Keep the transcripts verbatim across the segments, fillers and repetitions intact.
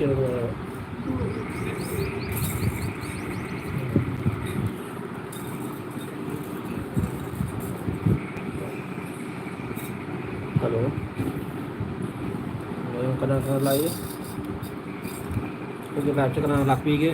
Hello. ꯃꯌꯥꯝ ꯀꯅꯥ ꯀꯅꯥ ꯂꯥꯛꯏ? ꯑꯩꯈꯣꯏꯒꯤ live ꯁꯦ ꯀꯅꯥ ꯂꯥꯛꯄꯤꯒꯦ?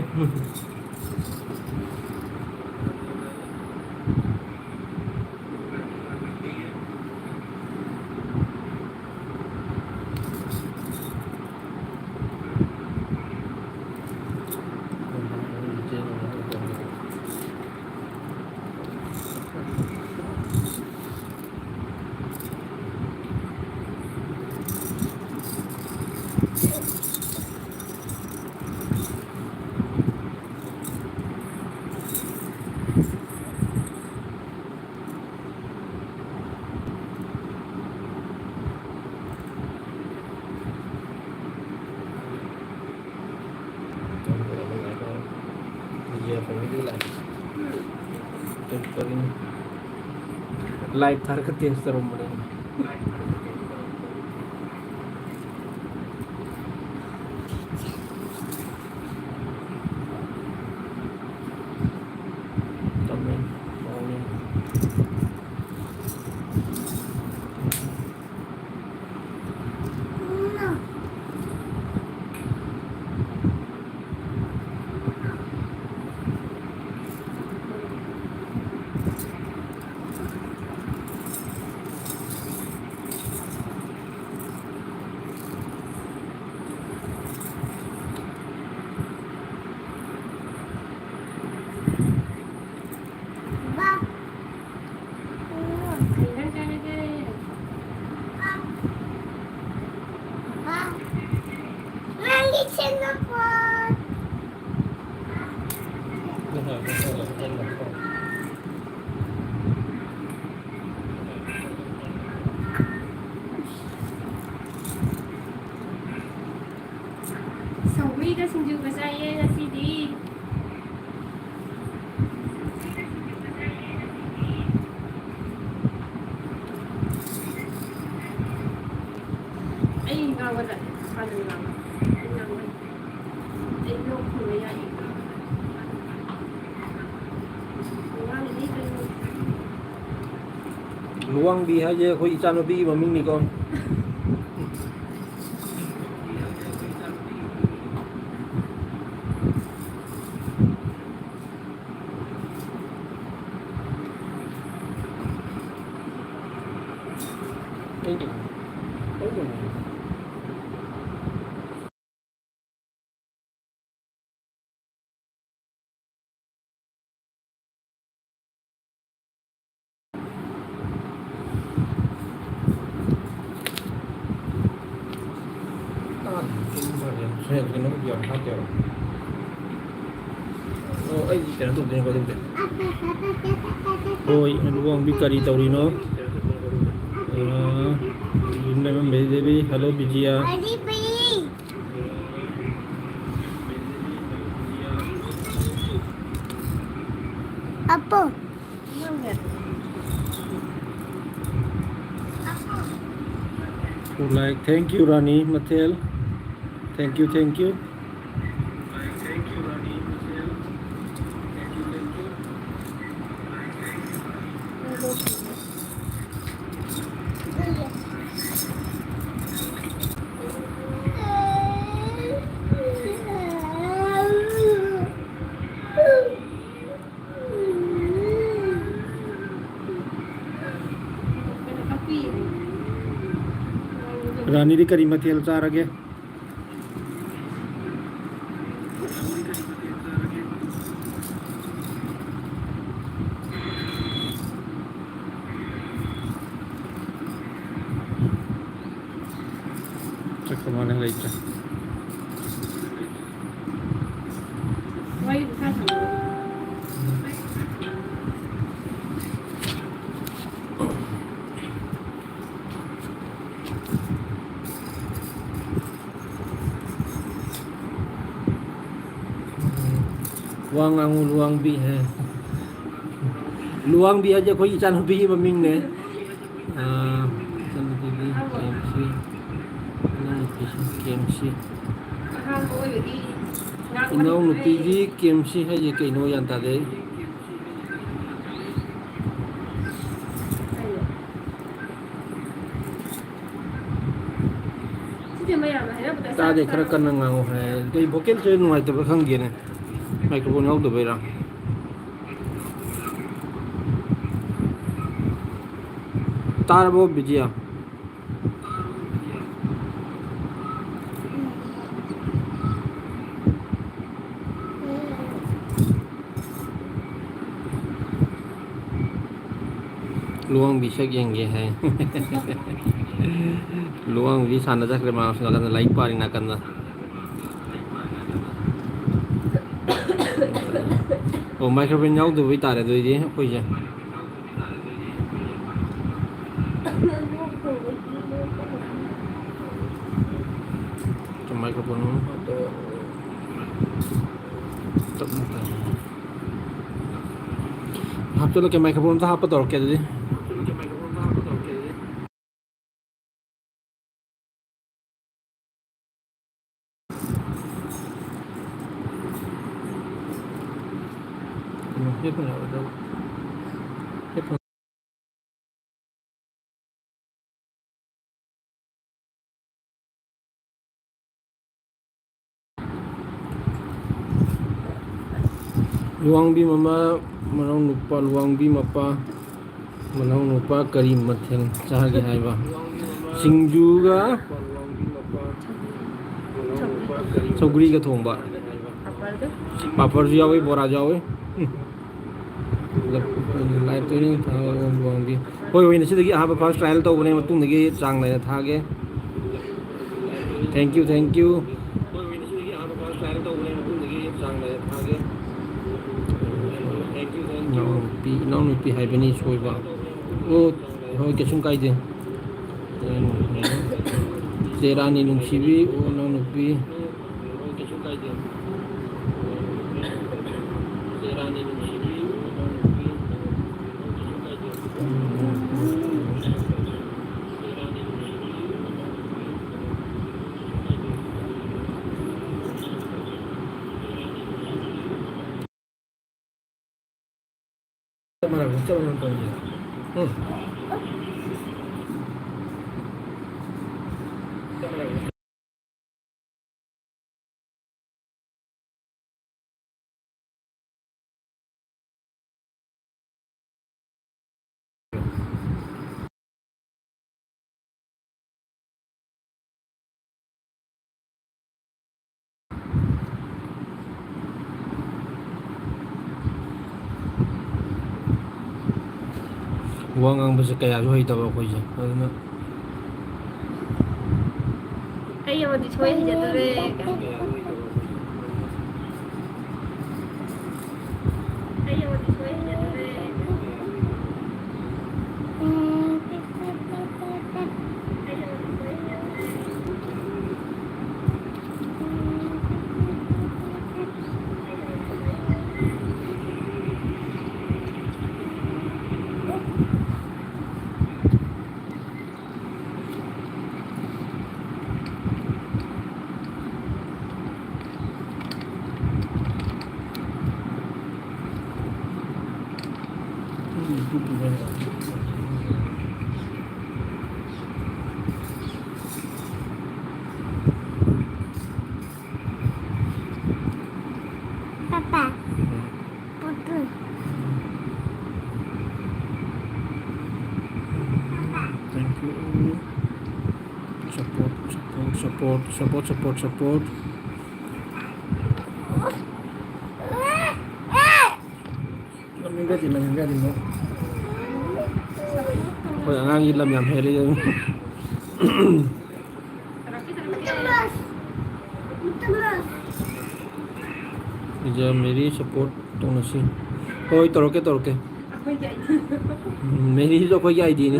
Live ꯊꯥꯔꯒ test ꯇꯧꯔꯝꯕꯅꯦ꯫ ꯁꯧꯒ꯭ꯔꯤꯒ ꯁꯤꯡꯖꯨꯒ ꯆꯥꯏꯌꯦ ꯉꯁꯤꯗꯤ꯫ ꯑꯩ ꯉꯥꯡꯕꯗ ꯍꯥꯟꯅ ꯉꯥꯡꯕ꯫ ꯑꯩ ꯉꯥꯡꯕ ꯍꯩꯇꯦ꯫ ꯋꯥꯡꯕꯤ ꯍꯥꯏꯁꯦ ꯑꯩꯈꯣꯏ ꯏꯆꯥꯅꯨꯄꯤꯒꯤ ꯃꯃꯤꯡꯅꯤꯀꯣ꯫ ꯑꯣ, ꯑꯩꯗꯤ ꯀꯩꯅꯣ ꯇꯧꯗꯣꯏꯅꯦꯀꯣ, ꯑꯗꯨꯕꯨꯗꯤ꯫ ꯍꯣꯏ, ꯑꯗꯨ ꯋꯥꯡꯕꯤ ꯀꯔꯤ ꯇꯧꯔꯤꯅꯣ? ꯑ, ꯌꯨꯝꯗ ꯂꯩꯃꯝꯕꯩ Devi. Hello, Vijaya. Apu. Like, thank you, ꯔꯥꯅꯤ ꯃꯊꯦꯜ꯫ Thank you, thank you. ꯔꯥꯅꯤꯗꯤ ꯀꯔꯤ ꯃꯊꯦꯜ ꯆꯥꯔꯒꯦ? ꯆꯠꯈ꯭ꯔ ꯃꯥꯜꯂꯦ, ꯂꯩꯇ꯭ꯔꯦ꯫ ꯋꯥ ꯉꯥꯡꯉꯨ ꯂꯨꯋꯥꯡꯕꯤ ꯍꯥꯏ꯫ ꯂꯨꯋꯥꯡꯕꯤ ꯍꯥꯏꯁꯦ ꯑꯩꯈꯣꯏ ꯏꯆꯥꯅꯨꯄꯤꯒꯤ ꯃꯃꯤꯡꯅꯦ꯫ ꯑꯥ, ꯏꯆꯥꯅꯨꯄꯤꯒꯤ ꯀꯦ ꯑꯦꯝ ꯁꯤ, ꯏꯅꯥꯎꯅꯨꯄꯤꯁꯨ ꯀꯦ ꯑꯦꯝ ꯁꯤ꯫ ꯏꯅꯥꯎꯅꯨꯄꯤꯒꯤ ꯀꯦ ꯑꯦꯝ ꯁꯤ ꯍꯥꯏꯁꯦ ꯀꯩꯅꯣ ꯒ꯭ꯌꯥꯟ ꯇꯥꯗꯦ ꯑꯩ꯫ ꯇꯥꯗꯦ, ꯈꯔ ꯀꯟꯅ ꯉꯥꯡꯉꯨ ꯍꯥꯏ꯫ ꯀꯩ vocalꯁꯦ ꯅꯨꯡꯉꯥꯏꯇꯕ꯭ꯔꯥ ꯈꯪꯗꯦꯅꯦ, microphone ꯌꯥꯎꯗꯕꯩꯔꯥ? ꯇꯥꯔꯕꯣ ꯕꯤꯖꯤꯌꯥ? ꯂꯨꯋꯥꯡꯕꯤ ꯁꯛ ꯌꯦꯡꯒꯦ ꯍꯥꯏ꯫ ꯂꯨꯋꯥꯡꯕꯤ ꯁꯥꯟꯅ ꯆꯠꯈ꯭ꯔꯦ, ꯃꯥ ꯁꯣꯝ ꯅꯥꯀꯟꯗ ꯂꯥꯏꯔꯤꯛ ꯄꯥꯔꯤ ꯅꯥꯀꯟꯗ꯫ ꯑꯣ, microphone ꯌꯥꯎꯗꯕ ꯑꯣꯏꯇꯥꯔꯦ ꯑꯗꯨꯑꯣꯏꯗꯤ ꯑꯩꯈꯣꯏꯁꯦ꯫ Microphone ꯑꯃ ꯍꯥꯞꯄ ꯌꯥꯕ꯭ꯔꯥ? ꯇꯞꯅ ꯇꯥꯏ꯫ ꯍꯥꯞꯆꯤꯜꯂꯛꯀꯦ, microphone ꯑꯝꯇ ꯍꯥꯞꯄ ꯇꯧꯔꯛꯀꯦ ꯑꯗꯨꯗꯤ꯫ ꯂꯨꯋꯥꯡꯕꯤ ꯃꯃꯥ, ꯃꯅꯥꯎ ꯅꯨꯄꯥ, ꯂꯨꯋꯥꯡꯕꯤ ꯃꯄꯥ, ꯃꯅꯥꯎ ꯅꯨꯄꯥ ꯀꯔꯤ ꯃꯊꯦꯜ ꯆꯥꯒꯦ ꯍꯥꯏꯕ? ꯁꯤꯡꯖꯨꯒ ꯁꯧꯒ꯭ꯔꯤꯒ ꯊꯣꯡꯕ꯫ ꯄꯥꯄꯔꯁꯨ ꯌꯥꯎꯏ, ꯕꯣꯔꯥꯁꯨ ꯌꯥꯎꯏ꯫ ꯎꯝ꯫ Live ꯇ ꯑꯣꯏꯅ ꯊꯥꯒꯠꯂꯒ ꯂꯨꯋꯥꯡꯕꯤ꯫ ꯍꯣꯏ, ꯍꯣꯏ, ꯉꯁꯤꯗꯒꯤ ꯑꯍꯥꯟꯕ first trial ꯇꯧꯕꯅꯦ, ꯃꯇꯨꯡꯗꯒꯤ ꯆꯥꯡ ꯅꯥꯏꯅ ꯊꯥꯒꯦ꯫ Thank you, thank you꯫ ꯏꯅꯥꯎꯅꯨꯄꯤ, ꯏꯅꯥꯎꯅꯨꯄꯤ ꯍꯥꯏꯕꯅꯤ ꯁꯣꯏꯕ꯫ ꯑꯣ, ꯍꯣꯏ, ꯀꯩꯁꯨꯝ ꯀꯥꯏꯗꯦ꯫ ꯆꯦ ꯔꯥꯅꯤ ꯅꯨꯡꯁꯤꯕꯤ, ꯑꯣ, ꯏꯅꯥꯎꯅꯨꯄꯤ꯫ ꯆꯞ ꯃꯥꯟꯅꯕꯅꯤ, ꯆꯞ ꯃꯥꯟꯅꯅ ꯇꯧꯔꯤꯅꯦ꯫ ꯎꯝ꯫ ꯋꯥ ꯉꯥꯡꯕꯁꯦ ꯀꯌꯥꯁꯨ ꯍꯩꯇꯕ ꯑꯩꯈꯣꯏꯁꯦ, ꯑꯗꯨꯅ ꯑꯩ ꯑꯃꯗꯤ ꯁꯣꯏ ꯍꯩꯖꯗꯔꯦ ꯀꯥꯏꯅ꯫ ꯑꯩ ꯑꯃꯗꯤ ꯁꯣꯏ ꯍꯩꯖꯗꯔꯦ꯫ Papa. Papa. Thank you. Support, support, support, support, support, support. ꯅꯪꯒꯗꯤ, ꯅꯪꯒꯗꯤ, ꯅꯪ꯫ ꯑꯩꯈꯣꯏ ꯑꯉꯥꯡꯒꯤ ꯂꯝ ꯌꯥꯝ ꯍꯦꯜꯂꯤ꯫ ꯏꯖ ꯃꯦꯔꯤ ꯁꯞꯄꯣꯔꯠ ꯇꯧꯅꯁꯤ꯫ ꯍꯣꯏ, ꯇꯧꯔꯛꯀꯦ, ꯇꯧꯔꯛꯀꯦ꯫ ꯑꯩꯈꯣꯏꯒꯤ ꯑꯥꯏ ꯗꯤ꯫ ꯎꯝ, ꯃꯦꯔꯤꯁꯨ ꯑꯩꯈꯣꯏꯒꯤ ꯑꯥꯏ ꯗꯤꯅꯤ꯫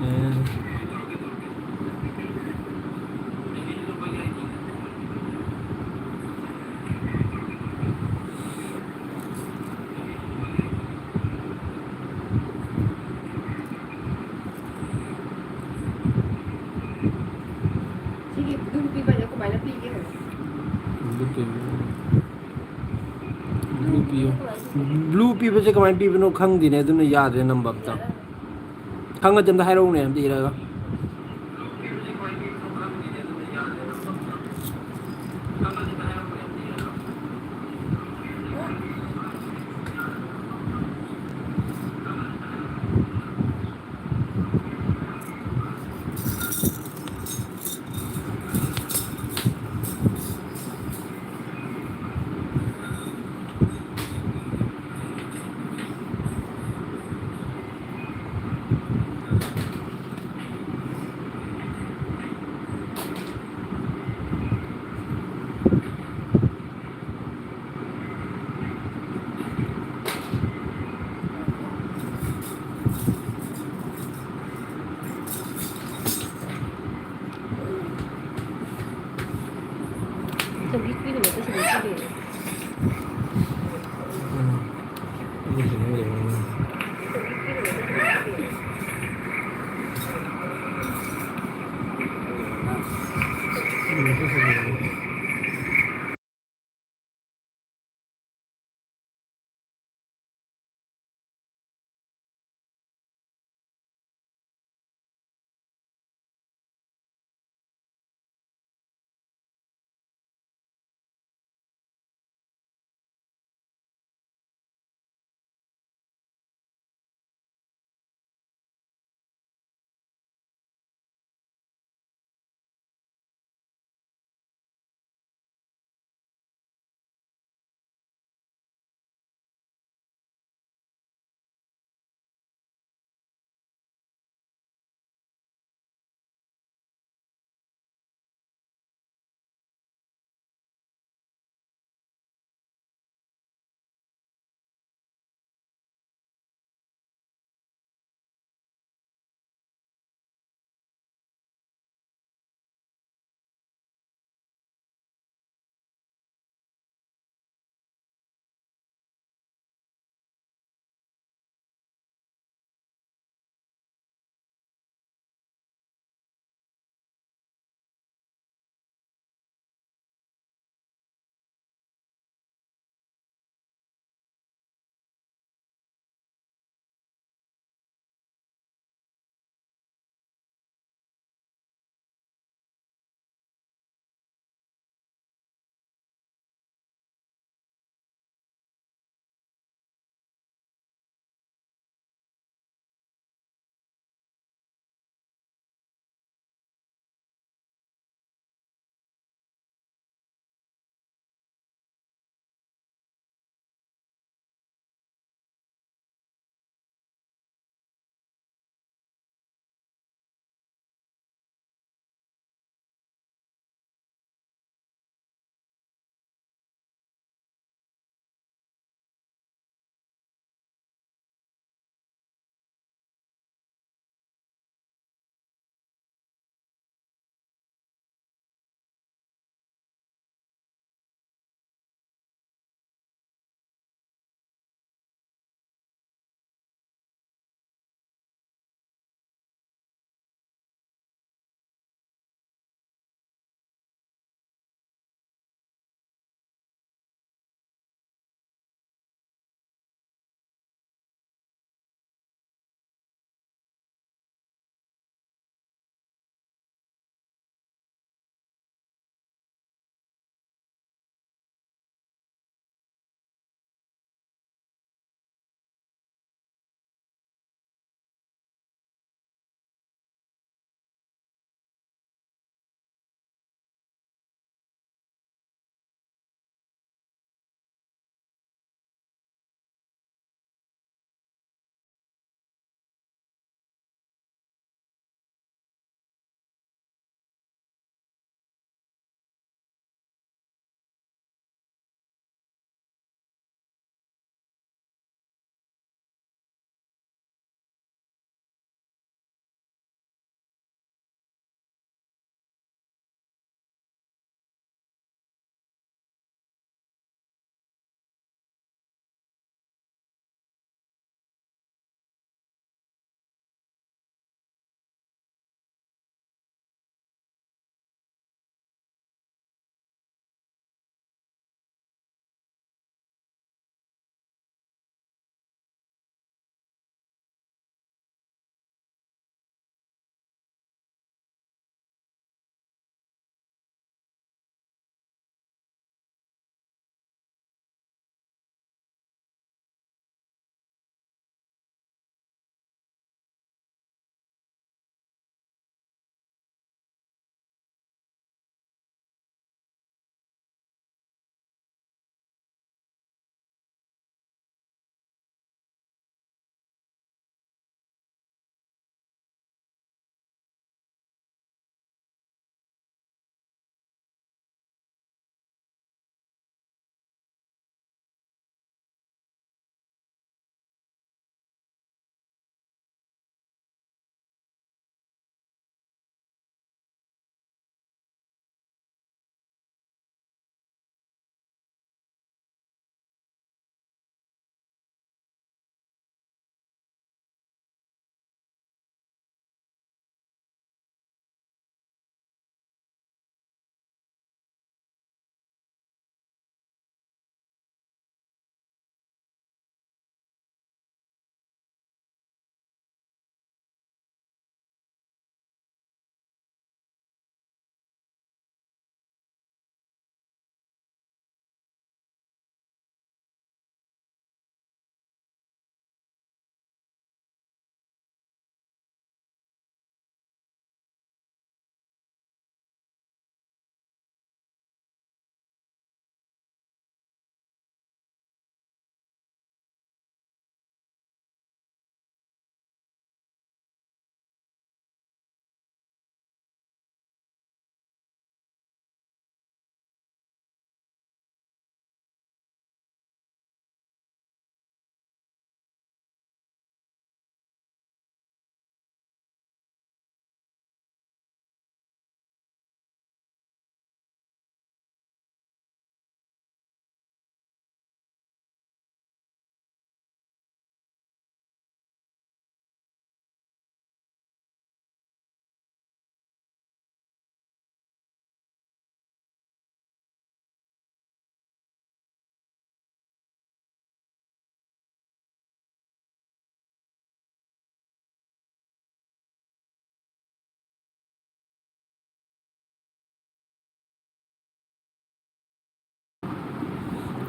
ꯑꯦ꯫ ꯁꯤꯒꯤ ꯕ꯭ꯂꯨ ꯄꯤꯕꯁꯦ ꯀꯃꯥꯏꯅ ꯄꯤꯒꯦ? ꯕ꯭ꯂꯨ ꯄꯤꯕ꯫ ꯕ꯭ꯂꯨ ꯄꯤꯌꯨ꯫ ꯕ꯭ꯂꯨ ꯄꯤꯕꯁꯦ ꯀꯃꯥꯏꯅ ꯄꯤꯕꯅꯣ ꯈꯪꯗꯦꯅꯦ, ꯑꯗꯨꯅ ꯌꯥꯗ꯭ꯔꯦ ꯅꯝꯕ ꯑꯝꯇ꯫ ꯈꯪꯉꯗꯤ ꯑꯝꯇ ꯍꯥꯏꯔꯛꯎꯅꯦ, ꯑꯝꯇ ꯏꯔꯒ꯫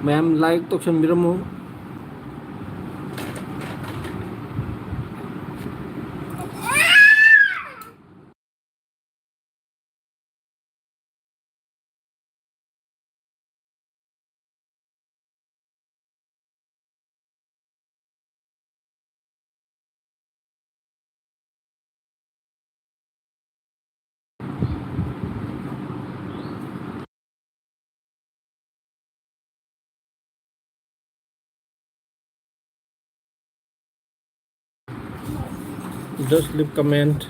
ꯃꯌꯥꯝ like ꯇꯧꯁꯟꯕꯤꯔꯝꯃꯨ꯫ Just leave comment.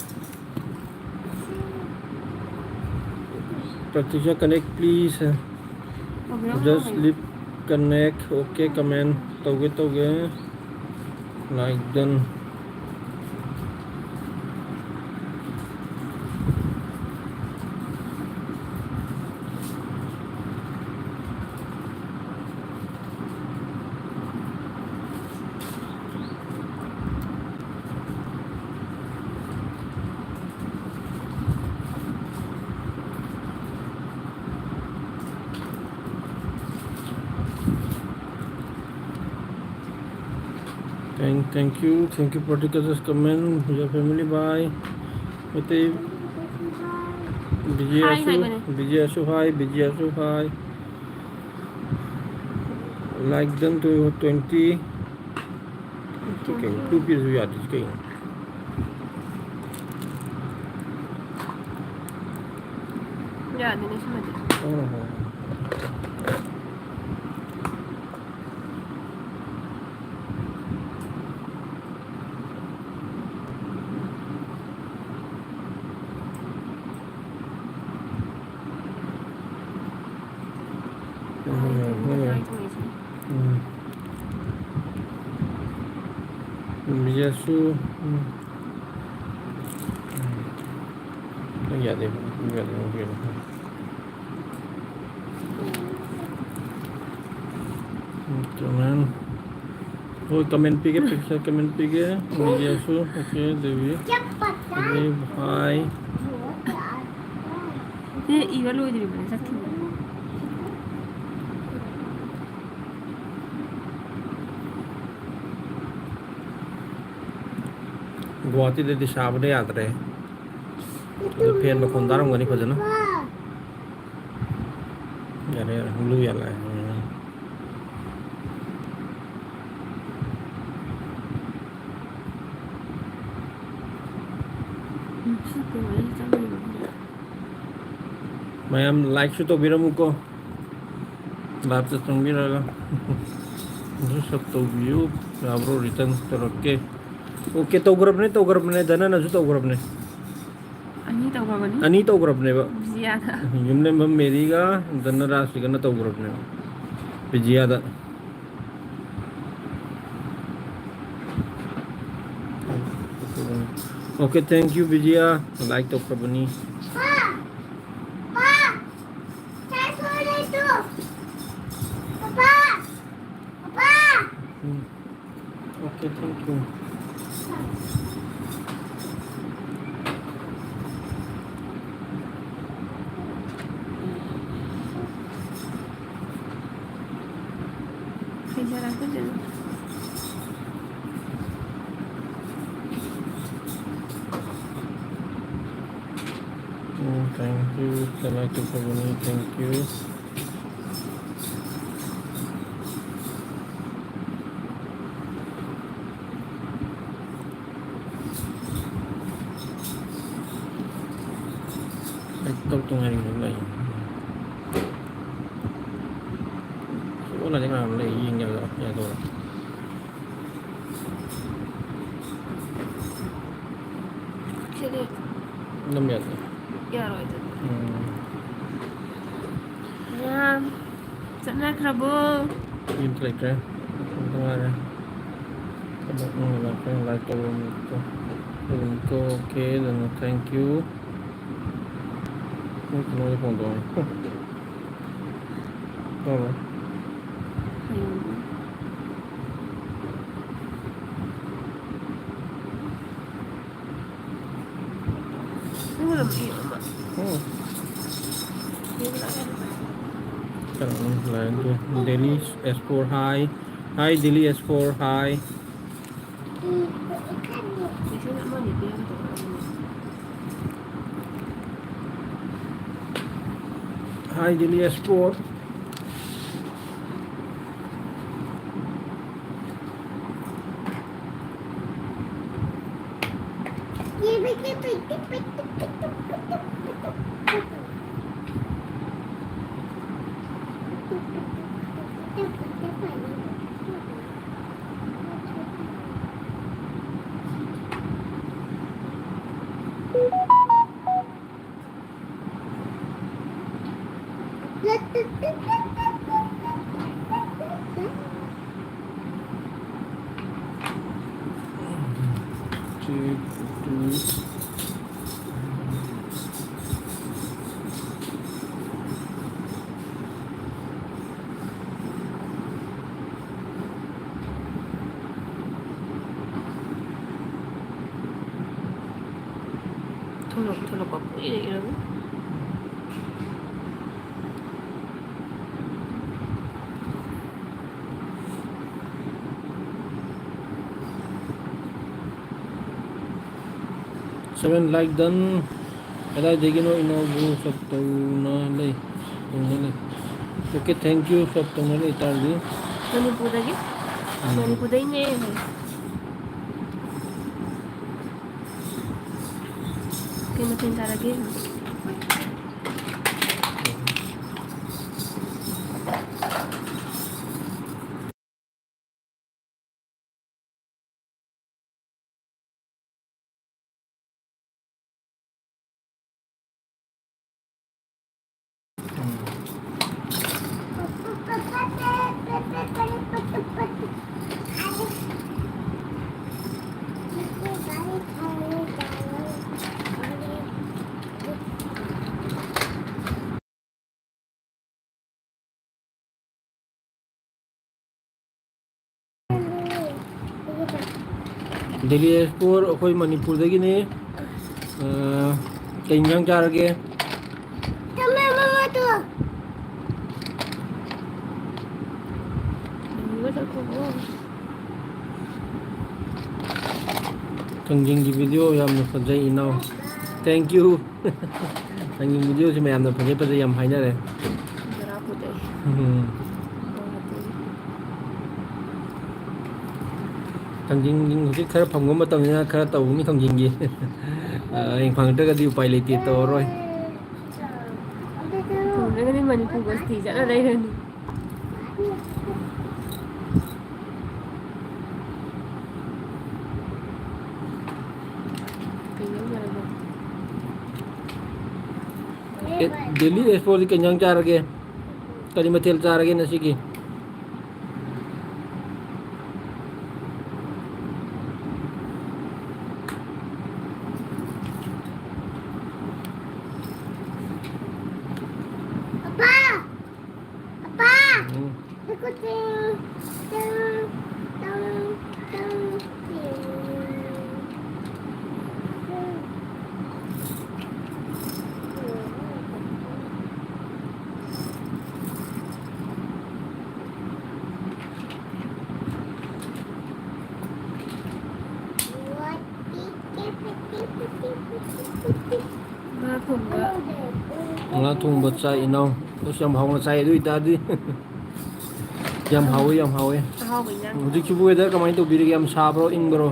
Pratisha connect please. Just leave connect. Okay, comment. ꯇꯧꯒꯦ, ꯇꯧꯒꯦ. Like done. Thank, thank you, thank you for the just comment. Your family, bye. Meitei Biji ꯍꯥꯏ ꯑꯁꯨ, ꯍꯥꯏꯕꯅꯦ꯫ ꯕꯤꯖꯤ ꯑꯁꯨ, ꯍꯥꯏ, ꯕꯤꯖꯤ ꯑꯁꯨ, ꯍꯥꯏ꯫ Like done to twenty. ꯁꯤ ꯀꯩꯅꯣ? Two ꯄꯤꯔꯁꯨ ꯌꯥꯗ꯭ꯔꯤꯁꯤ ꯀꯩꯅꯣ? ꯌꯥꯗꯦꯅꯦ ꯁꯤꯃꯗꯤ꯫ ꯑꯣ꯫ ꯎꯝ, ꯎꯝ꯫ ꯎꯝ, ꯌꯦꯁꯁꯨ, ꯎꯝ꯫ ꯎꯝ꯫ ꯌꯥꯗꯦ, ꯌꯥꯗꯦ, ꯌꯥꯗꯦ꯫ ꯎꯝ, comment꯫ ꯍꯣꯏ, comment ꯄꯤꯒꯦ, ꯄꯤꯛꯆꯔ comment ꯄꯤꯒꯦ꯫ ꯃꯤꯗꯤꯌꯥꯁꯨ, okay, ꯗꯦꯕꯤ꯫ ꯗꯦꯕꯤ, hi꯫ ꯁꯤ ꯏꯕ ꯂꯣꯏꯗ꯭ꯔꯤꯕꯅꯦ, ꯆꯠꯈꯤꯕꯅꯦ꯫ ꯒꯨꯋꯥꯍꯥꯇꯤꯗꯗꯤ ꯁꯥꯕꯅ ꯌꯥꯗ꯭ꯔꯦ꯫ ꯑꯗꯨ ꯐꯦꯟ ꯃꯈꯣꯟ ꯇꯥꯔꯝꯒꯅꯤ ꯐꯖꯅ꯫ ꯌꯥꯔꯦ, ꯌꯥꯔꯦ, ꯍꯨꯝꯂꯨ ꯌꯥꯜꯂꯛꯑꯦ꯫ ꯎꯝ꯫ ꯃꯌꯥꯝ ꯂꯥꯏꯛꯁꯨ ꯇꯧꯕꯤꯔꯝꯃꯨꯀꯣ꯫ ꯂꯥꯏꯞꯇ ꯆꯪꯕꯤꯔꯒ ꯁꯞ ꯇꯧꯕꯤꯌꯨ꯫ ꯌꯥꯕ꯭ꯔꯣ? ꯔꯤꯇꯔꯟ ꯇꯧꯔꯛꯀꯦ꯫ ꯑꯣꯀꯦ, ꯇꯧꯈ꯭ꯔꯕꯅꯦ, ꯇꯧꯈ꯭ꯔꯕꯅꯦ, ꯙꯅꯅꯁꯨ ꯇꯧꯈ꯭ꯔꯕꯅꯦ꯫ ꯑꯅꯤ ꯇꯧꯈ꯭ꯔꯕꯅꯤ꯫ ꯑꯅꯤ ꯇꯧꯈ꯭ꯔꯕꯅꯦꯕ꯫ ꯕꯤꯖꯤꯌꯥꯗ꯫ ꯌꯨꯝꯂꯦꯝꯕꯝ ꯃꯦꯔꯤꯒ ꯙꯅꯔꯥꯖꯁꯤꯒꯅ ꯇꯧꯈ꯭ꯔꯕꯅꯦꯕ꯫ ꯕꯤꯖꯤꯌꯥꯗ꯫ Okay, thank you, Bijiya. Like ꯇꯧꯈ꯭ꯔꯕꯅꯤ꯫ ꯎꯝ꯫ Okay, thank you꯫ ꯎꯝ, thank you꯫ ꯆꯂꯥꯏ ꯇꯨ ꯐꯕꯅꯤ, thank you꯫ ꯑꯩ ꯇꯧ ꯇꯧ ꯉꯥꯏꯔꯤꯉꯩꯗ ꯂꯩ꯫ ꯁꯣꯛꯍꯜꯂꯗꯤ ꯀꯅꯥꯅꯣ ꯂꯩ ꯌꯦꯡꯒꯦ ꯍꯥꯏꯕꯗꯣ? ꯌꯥꯗꯧꯔꯣ? ꯁꯤꯗꯤ ꯅꯝ ꯌꯥꯗꯦ꯫ ꯌꯥꯔꯣꯏꯗꯅ꯫ ꯎꯝ꯫ ꯃꯌꯥꯝ ꯆꯠꯅꯈ꯭ꯔꯕꯣ? ꯌꯨꯝꯗ ꯂꯩꯇ꯭ꯔꯦ꯫ ꯌꯨꯝꯗ ꯉꯥꯏꯔꯦ꯫ ꯊꯕꯛ ꯅꯨꯡ ꯂꯥꯛꯄ ꯌꯥꯝ ꯂꯥꯏ ꯇꯧꯔꯝꯃꯤꯀꯣ꯫ ꯇꯧꯔꯝꯃꯤꯀꯣ꯫ ꯑꯣꯀꯦ, ꯑꯗꯨꯅ thank you꯫ ꯅꯣꯏ ꯀꯩꯅꯣꯗ ꯐꯣꯟ ꯇꯧꯔꯝꯃꯤ꯫ ꯇꯧꯔꯣ꯫ ꯎꯝ꯫ ꯀꯩꯅꯣ, ꯂꯥꯏꯔꯦꯟꯗꯣ꯫ Delhi S four hi꯫ Hi, Delhi S four hi꯫ Hi, Delhi Airport. ꯊꯣꯛꯂꯛ-, ꯊꯣꯛꯂꯛꯄ ꯀꯨꯏꯔꯦ ꯏꯔꯝꯃꯤ꯫ Seven like done. ꯀꯗꯥꯏꯗꯒꯤꯅꯣ ꯏꯅꯥꯎꯕꯨ? Sub ꯇꯧꯅ ꯂꯩ, ꯇꯧꯅ ꯂꯩ꯫ Okay, thank you, sub ꯇꯧꯅ ꯂꯩ ꯇꯥꯔꯗꯤ꯫ ꯃꯅꯤꯄꯨꯔꯗꯒꯤ? ꯎꯝ꯫ ꯃꯅꯤꯄꯨꯔꯗꯩꯅꯦ꯫ ꯀꯩ ꯃꯊꯦꯜ ꯆꯥꯔꯒꯦ? Delhi Airport, ꯑꯩꯈꯣꯏ ꯃꯅꯤꯄꯨꯔꯗꯒꯤꯅꯤ꯫ ꯑ, ꯀꯩ ꯏꯟꯖꯥꯡ ꯆꯥꯔꯒꯦ? ꯊꯥꯡꯖꯤꯡꯒꯤ video ꯌꯥꯝꯅ ꯐꯖꯩ, ꯏꯅꯥꯎ꯫ Thank you꯫ ꯅꯪꯒꯤ video ꯁꯦ ꯃꯌꯥꯝꯅ ꯐꯖꯩ ꯐꯖꯩ ꯌꯥꯝ ꯍꯥꯏꯅꯔꯦ꯫ ꯕꯣꯔꯥ ꯄꯨꯗꯣꯛꯑꯦ꯫ ꯎꯝ꯫ ꯊꯥꯡꯖꯤꯡ ꯍꯧꯖꯤꯛ ꯈꯔ ꯐꯪꯕ ꯃꯇꯝꯅꯤꯅ ꯈꯔ ꯇꯧꯅꯤ ꯊꯥꯡꯖꯤꯡꯒꯤ꯫ ꯑ, ꯍꯌꯦꯡ ꯐꯪꯉꯛꯇ꯭ꯔꯒꯗꯤ ꯎꯄꯥꯏ ꯂꯩꯇꯦ, ꯇꯧꯔꯔꯣꯏ꯫ ꯐꯪꯗ꯭ꯔꯒꯗꯤ ꯃꯅꯤꯄꯨꯔ ꯕꯁꯇꯤ ꯆꯠꯂ ꯂꯩꯔꯅꯤ꯫ ꯑꯦ, ꯗꯦꯜꯂꯤ ꯑꯦꯛꯁꯄꯣꯗꯤ ꯀꯩ ꯏꯟꯖꯥꯡ ꯆꯥꯔꯒꯦ? ꯀꯔꯤ ꯃꯊꯦꯜ ꯆꯥꯔꯒꯦ ꯉꯁꯤꯒꯤ? ꯑꯄꯥ! ꯑꯄꯥ! ꯎꯝ꯫ ꯉꯥ ꯊꯣꯡꯕ꯫ ꯉꯥ ꯊꯣꯡꯕ ꯆꯥꯏ ꯏꯅꯥꯎ꯫ ꯑꯁ, ꯌꯥꯝ ꯍꯥꯎꯅ ꯆꯥꯏ ꯑꯗꯨ ꯑꯣꯏꯇꯥꯔꯗꯤ꯫ ꯌꯥꯝ ꯍꯥꯎꯋꯦ, ꯌꯥꯝ ꯍꯥꯎꯋꯦ꯫ ꯑꯍꯥꯎꯕ ꯏꯟꯖꯥꯡ꯫ ꯍꯧꯖꯤꯛꯁꯤꯕꯨ weather ꯀꯃꯥꯏꯅ ꯇꯧꯕꯤꯔꯤꯒꯦ? ꯌꯥꯝ ꯁꯥꯕ꯭ꯔꯣ, ꯏꯪꯕ꯭ꯔꯣ?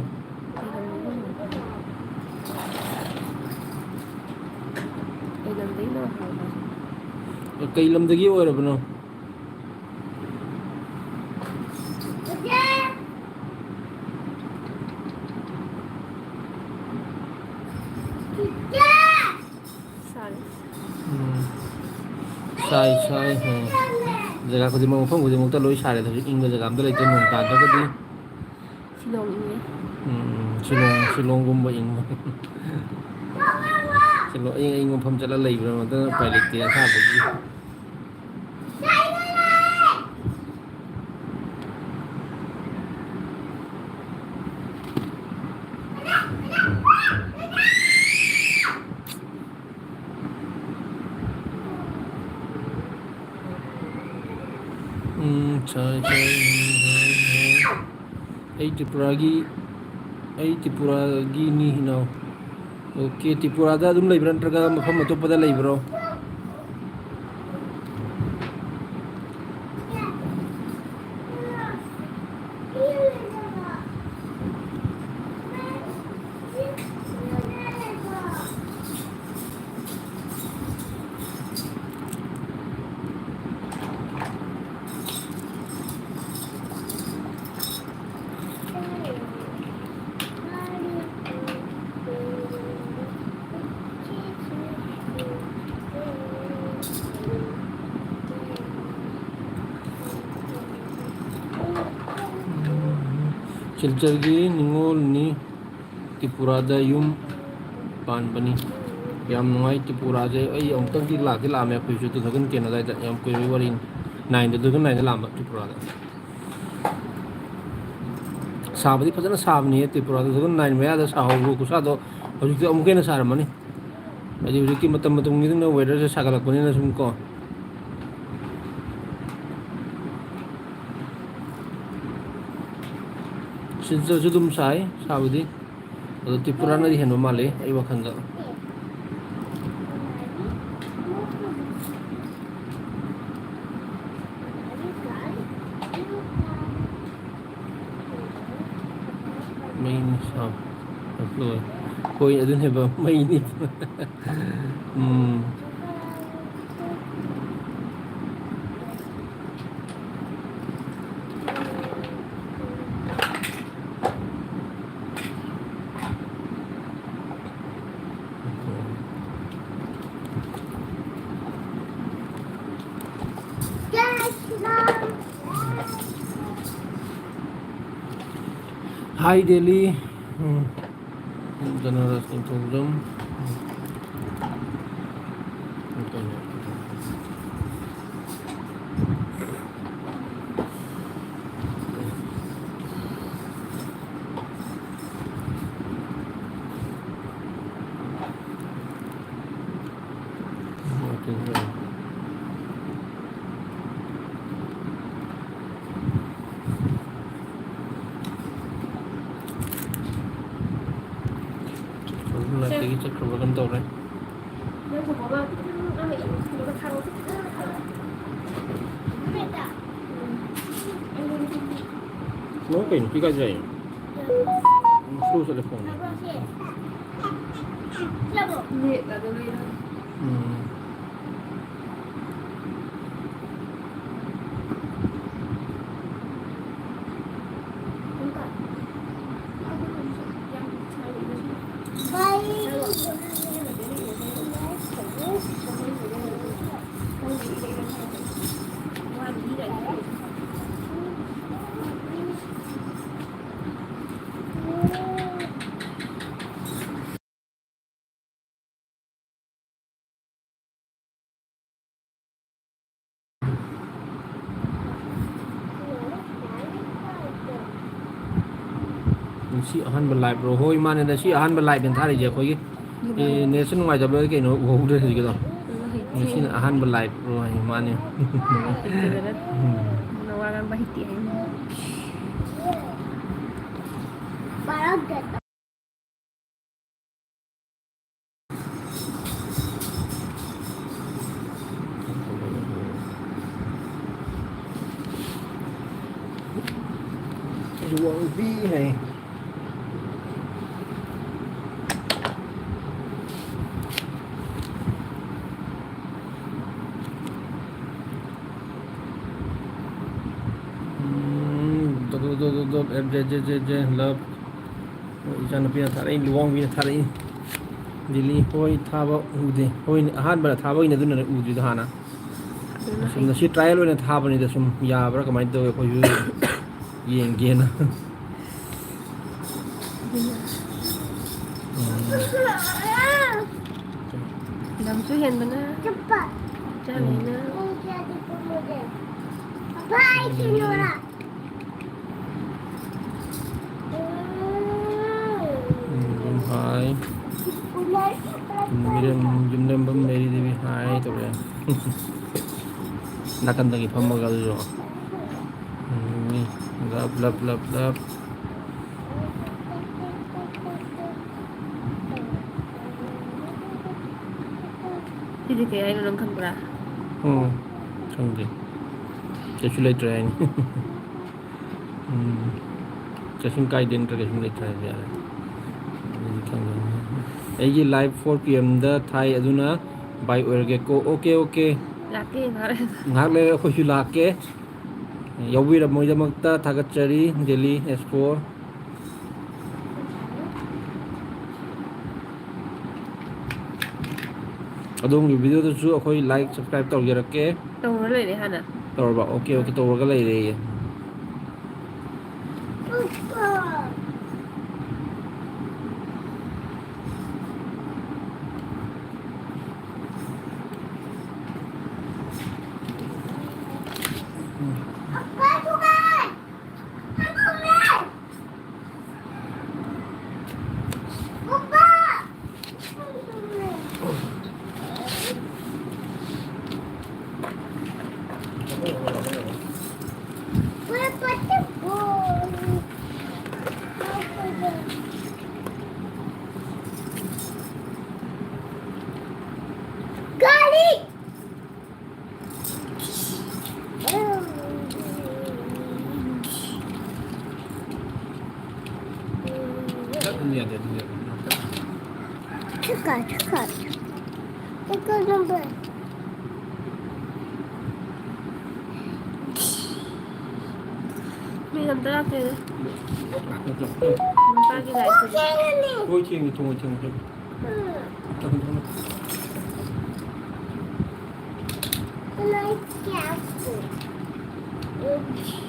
ꯀꯩ ꯂꯝꯗꯩꯅꯣ ꯍꯪꯉꯣ꯫ ꯀꯩ ꯂꯝꯗꯒꯤ ꯑꯣꯏꯔꯕꯅꯣ? ꯁꯥꯔꯦ꯫ ꯎꯝ꯫ ꯁꯥꯏ, ꯁꯥꯏ꯫ ꯎꯝ꯫ ꯖꯒꯥ ꯈꯨꯗꯤꯡꯃꯛ, ꯃꯐꯝ ꯈꯨꯗꯤꯡꯃꯛꯇ ꯂꯣꯏ ꯁꯥꯔꯦꯗ꯫ ꯍꯧꯖꯤꯛ ꯏꯪꯕ ꯖꯒꯥ ꯑꯝꯇ ꯂꯩꯇꯦ, ꯅꯣꯡ ꯇꯥꯗ꯭ꯔꯒꯗꯤ꯫ ꯁꯤꯂꯣꯡ ꯏꯪꯉꯦ꯫ ꯎꯝ, ꯁꯤꯂꯣꯡ, ꯁꯤꯂꯣꯡꯒꯨꯝꯕ ꯏꯪꯕ꯫ ꯁꯤꯂꯣꯡ ꯑꯏꯪ ꯑꯏꯪꯕ ꯃꯐꯝ ꯆꯠꯂ ꯂꯩꯕꯗ ꯅꯠꯇꯅ ꯎꯄꯥꯏ ꯂꯩꯇꯦ ꯑꯁꯥꯕꯒꯤ꯫ ꯎꯝ, ꯁꯥꯏ, ꯁꯥꯏ, ꯎꯝ, ꯁꯥꯏ, ꯁꯥꯏ꯫ ꯑꯩ ꯇ꯭ꯔꯤꯄꯨꯔꯥꯒꯤ, ꯑꯩ ꯇ꯭ꯔꯤꯄꯨꯔꯥꯒꯤꯅꯤ ꯏꯅꯥꯎ꯫ ꯑꯣꯀꯦ, ꯇ꯭ꯔꯤꯄꯨꯔꯥꯗ ꯑꯗꯨꯝ ꯂꯩꯕ꯭ꯔꯥ, ꯅꯠꯇ꯭ꯔꯒ ꯃꯐꯝ ꯑꯇꯣꯞꯄꯗ ꯂꯩꯕ꯭ꯔꯣ? ꯁꯤꯜꯆꯔꯒꯤ ꯅꯤꯉꯣꯜꯅꯤ꯫ ꯇ꯭ꯔꯤꯄꯨꯔꯥꯗ ꯌꯨꯝ ꯄꯥꯟꯕꯅꯤ꯫ ꯌꯥꯝ ꯅꯨꯡꯉꯥꯏ꯫ ꯇ꯭ꯔꯤꯄꯨꯔꯥꯁꯦ ꯑꯩ ꯑꯃꯨꯛꯇꯪꯗꯤ ꯂꯥꯛꯇꯤ ꯂꯥꯛꯑꯝꯃꯦ, ꯑꯩꯈꯣꯏꯁꯨ two thousand ten ꯑꯗꯨꯋꯥꯏꯗ, ꯌꯥꯝ ꯀꯨꯏꯔꯕꯒꯤ ꯋꯥꯔꯤꯅꯤ꯫ Nineꯗ, two thousand nineꯗ ꯂꯥꯛꯑꯝꯕ ꯇ꯭ꯔꯤꯄꯨꯔꯥꯗ꯫ ꯁꯥꯕꯗꯤ ꯐꯖꯅ ꯁꯥꯕꯅꯤꯍꯦ ꯇ꯭ꯔꯤꯄꯨꯔꯥꯗ, two thousand nine ꯃꯌꯥꯗ ꯁꯥꯍꯧꯕ ꯈꯨꯠꯁꯥꯗꯣ ꯍꯧꯖꯤꯛꯇꯤ ꯑꯃꯨꯛꯀ ꯍꯦꯟꯅ ꯁꯥꯔꯝꯃꯅꯤ꯫ ꯍꯥꯏꯗꯤ ꯍꯧꯖꯤꯛꯀꯤ ꯃꯇꯝ ꯃꯇꯝꯒꯤꯗꯨꯅ weatherꯁꯦ ꯁꯥꯒꯠꯂꯛꯄꯅꯤꯅ ꯁꯨꯝ ꯀꯣ꯫ ꯁꯤꯜꯆꯔꯁꯨ ꯑꯗꯨꯝ ꯁꯥꯏ ꯁꯥꯕꯗꯤ, ꯑꯗꯣ ꯇ꯭ꯔꯤꯄꯨꯔꯥꯅꯗꯤ ꯍꯦꯟꯕ ꯃꯥꯜꯂꯤ ꯑꯩ ꯋꯥꯈꯜꯗ꯫ ꯃꯩꯅꯤ ꯁꯥꯕ꯫ ꯂꯣꯏ꯫ ꯍꯣꯏ, ꯑꯗꯨꯅꯦꯕ, ꯃꯩꯅꯤ꯫ ꯎꯝ꯫ Hi, Delhi. ꯎꯝ꯫ ꯖꯅꯔꯥꯁ ꯅꯤꯡꯊꯧꯖꯝ꯫ ꯀꯩꯅꯣꯝ ꯇꯧꯔꯦ꯫ ꯅꯣ ꯀꯩꯅꯣ ꯄꯤꯛ ꯍꯥꯏꯁꯦ? ꯎꯝ, slow ꯆꯠꯂꯦ ꯐꯣꯟꯁꯦ꯫ ꯎꯝ꯫ ꯉꯁꯤ ꯑꯍꯥꯟꯕ live ꯔꯣ? ꯍꯣꯏ, ꯃꯥꯅꯦ, ꯉꯁꯤ ꯑꯍꯥꯟꯕ live ꯅꯦ ꯊꯥꯔꯤꯁꯦ ꯑꯩꯈꯣꯏꯒꯤ꯫ ꯑꯦ, net ꯁꯦ ꯅꯨꯡꯉꯥꯏꯇꯕꯩ ꯀꯩꯅꯣ ꯎꯍꯧꯗ꯭ꯔꯦ ꯍꯧꯖꯤꯛꯀꯤꯗꯣ꯫ ꯉꯁꯤꯅ ꯑꯍꯥꯟꯕ live ꯔꯣ ꯍꯥꯏ, ꯃꯥꯅꯦ꯫ ꯎꯝ꯫ ꯅꯋꯥ ꯉꯥꯡꯕ ꯍꯩꯇꯦ ꯍꯥꯏꯅꯤ꯫ ꯂꯨꯍꯣꯡꯕꯤ ꯍꯥꯏ꯫ ꯎꯝ, ꯗꯣꯞ, ꯗꯣꯞ, ꯗꯣꯞ, ꯗꯣꯞ, ꯑꯦꯞ ꯖꯦ ꯖꯦ ꯖꯦ ꯖꯦ, love꯫ ꯍꯣꯏ, ꯏꯆꯥꯅꯨꯄꯤꯅ ꯊꯥꯔꯛꯏ, ꯂꯨꯍꯣꯡꯕꯤꯅ ꯊꯥꯔꯛꯏ꯫ ꯂꯤꯂꯤ, ꯍꯣꯏ, ꯊꯥꯕ ꯎꯗꯦ꯫ ꯍꯣꯏ, ꯑꯍꯥꯟꯕꯗ ꯊꯥꯕꯒꯤꯅꯦ, ꯑꯗꯨꯅꯅꯦ ꯎꯗ꯭ꯔꯤꯗꯣ ꯍꯥꯟꯅ꯫ ꯑꯗꯨꯅ ꯁꯨꯝ ꯍꯩ꯫ ꯉꯁꯤ trial ꯑꯣꯏꯅ ꯊꯥꯕꯅꯤꯗ, ꯁꯨꯝ ꯌꯥꯕ꯭ꯔꯥ ꯀꯃꯥꯏꯅ ꯇꯧꯋꯤ ꯑꯩꯈꯣꯏꯁꯨ ꯌꯦꯡꯒꯦꯅ꯫ ꯎꯝ꯫ ꯂꯝꯁꯨ ꯍꯦꯟꯕꯅ꯫ ꯆꯠꯄ꯫ ꯆꯥꯅꯤꯅ꯫ ꯎꯝ꯫ ꯄꯨꯡ ꯀꯌꯥꯗꯤ ꯄꯨꯡ ꯃꯨꯠꯂꯦ? ꯄꯥꯄꯥ, ꯑꯩ ꯀꯩꯅꯣꯔꯥ? ꯎꯝ꯫ ꯎꯝ, ꯍꯥꯏ꯫ ꯎꯝ꯫ ꯌꯨꯝꯂꯦꯝ-, ꯌꯨꯝꯂꯦꯝꯕꯝ ꯃꯦꯔꯤ ꯗꯦꯕꯤ ꯍꯥꯏ ꯇꯧꯔꯛꯑꯦ꯫ ꯅꯥꯀꯟꯗꯒꯤ ꯐꯝꯃꯒ ꯑꯗꯨꯁꯨ꯫ ꯎꯝ, love, love, love, love꯫ ꯁꯤꯗꯤ ꯀꯩ ꯍꯥꯏꯅꯣ ꯅꯪ ꯈꯪꯕ꯭ꯔꯥ? ꯎꯝ, ꯈꯪꯗꯦ꯫ ꯀꯩꯁꯨ ꯂꯩꯇ꯭ꯔꯦ ꯍꯥꯏꯅꯤ꯫ ꯎꯝ, ꯀꯩꯁꯨꯝ ꯀꯥꯏꯗꯦ ꯅꯠꯇ꯭ꯔ ꯀꯩꯁꯨꯝ ꯂꯩꯇ꯭ꯔꯦ ꯍꯥꯏꯕ ꯌꯥꯔꯦ꯫ ꯑꯗꯨꯗꯤ ꯈꯪꯗꯦ꯫ ꯑꯩꯒꯤ live four P M ꯗ ꯊꯥꯏ, ꯑꯗꯨꯅ bye ꯑꯣꯏꯔꯒꯦꯀꯣ꯫ OK, OK꯫ ꯂꯥꯛꯀꯦ ꯉꯥꯏꯍꯥꯛ ꯂꯩꯔꯒ꯫ ꯉꯥꯏꯍꯥꯛ ꯂꯩꯔꯒ ꯑꯩꯈꯣꯏꯁꯨ ꯂꯥꯛꯀꯦ꯫ ꯌꯥꯎꯕꯤꯔꯝꯕꯒꯤꯗꯃꯛꯇ ꯊꯥꯒꯠꯆꯔꯤ, Delhi S four꯫ ꯑꯗꯣꯝꯒꯤ video ꯗꯁꯨ ꯑꯩꯈꯣꯏ like, subscribe ꯇꯧꯖꯔꯛꯀꯦ꯫ ꯇꯧꯔ ꯂꯩꯔꯦ ꯍꯥꯟꯅ꯫ ꯇꯧꯔꯕ? OK, OK ꯇꯧꯔꯒ ꯂꯩꯔꯦꯌꯦ꯫ ꯒꯥꯔꯤ! ꯆꯠꯂꯨ ꯌꯥꯗꯦ, ꯑꯗꯨ ꯌꯥꯗꯦ꯫ ꯆꯠꯀ, ꯆꯠꯀ꯫ ꯆꯠꯀ number꯫ ꯃꯤ ꯑꯝꯇ ꯂꯥꯛꯇꯦꯗ꯫ ꯅꯨꯄꯥꯒꯤ ꯂꯥꯏꯔꯤꯛꯁꯤꯗꯤ꯫ ꯍꯣꯏ, ꯊꯦꯡꯉꯦ, ꯊꯣꯡꯉꯣ, ꯊꯦꯡꯉꯣ, ꯊꯦꯡꯉꯣ꯫ ꯊꯝꯃꯣ, ꯊꯝꯃꯣ꯫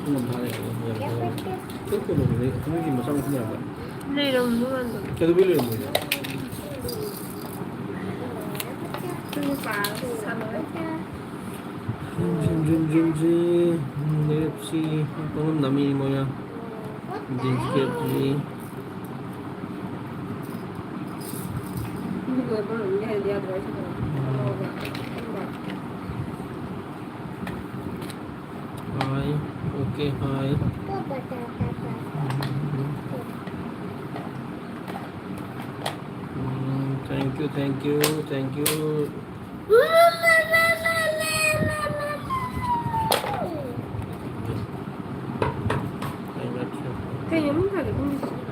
ꯄꯨꯡ ꯑꯃ ꯐꯥꯔꯦ, ꯌꯥꯝ ꯐꯥꯔꯦ꯫ ꯀꯩ ꯀꯩꯅꯣ, ꯅꯣꯏ, ꯅꯣꯏꯒꯤ ꯃꯆꯥ ꯃꯁꯨ ꯃꯌꯥꯝꯗꯣ? ꯂꯩꯔꯝꯃꯣꯏ ꯃꯥꯟꯕ꯫ ꯀꯩꯗꯧꯕꯩ ꯂꯩꯔꯝꯃꯣꯏꯅꯣ? ꯄꯨꯡ ꯄꯥꯔꯣ, ꯁꯥꯟꯅꯔꯣꯏ꯫ ꯖꯤꯟ, ꯖꯤꯟ, ꯖꯤꯟ, ꯖꯤꯟ꯫ ꯂꯩꯔꯛꯁꯤ ꯄꯪꯅꯝ ꯅꯝꯃꯤ ꯃꯣꯏꯅ꯫ ꯖꯤꯟꯁ ꯀꯦꯞꯁꯤ꯫ ꯍꯥꯏ, OK, ꯍꯥꯏ꯫ ꯎꯝ, thank you, thank you, thank you꯫ ꯀꯩꯅꯣ ꯃꯤ ꯈꯔ ꯈꯔ ꯈꯨꯝꯃꯤꯁꯤꯅ?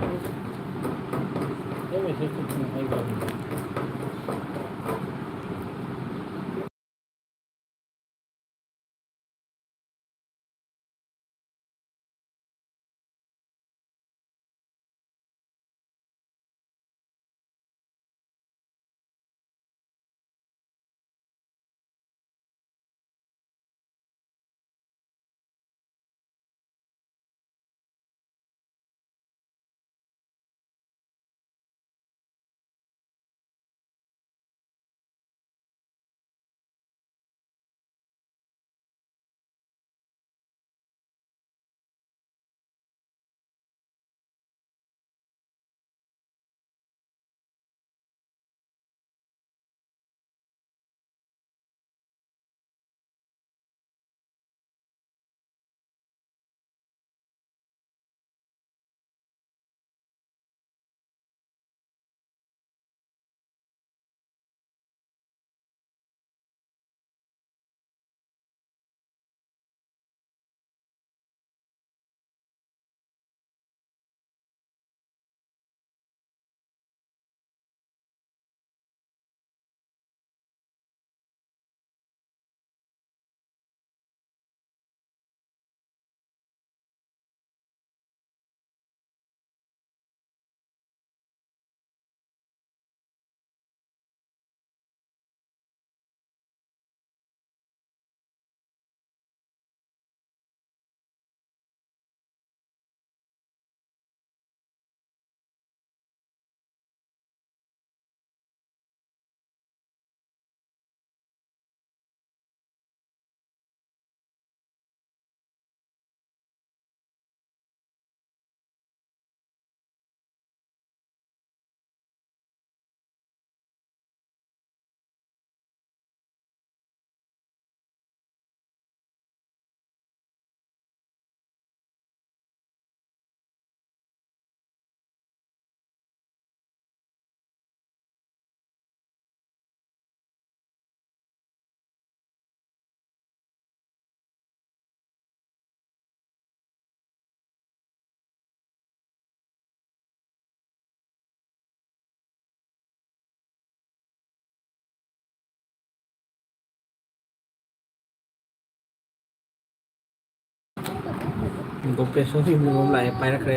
ꯒꯣꯄꯦꯁꯣꯔ ꯌꯨꯝꯗ ꯑꯃ ꯂꯥꯛꯑꯦ, ꯄꯥꯏꯔꯛꯈ꯭ꯔꯦ꯫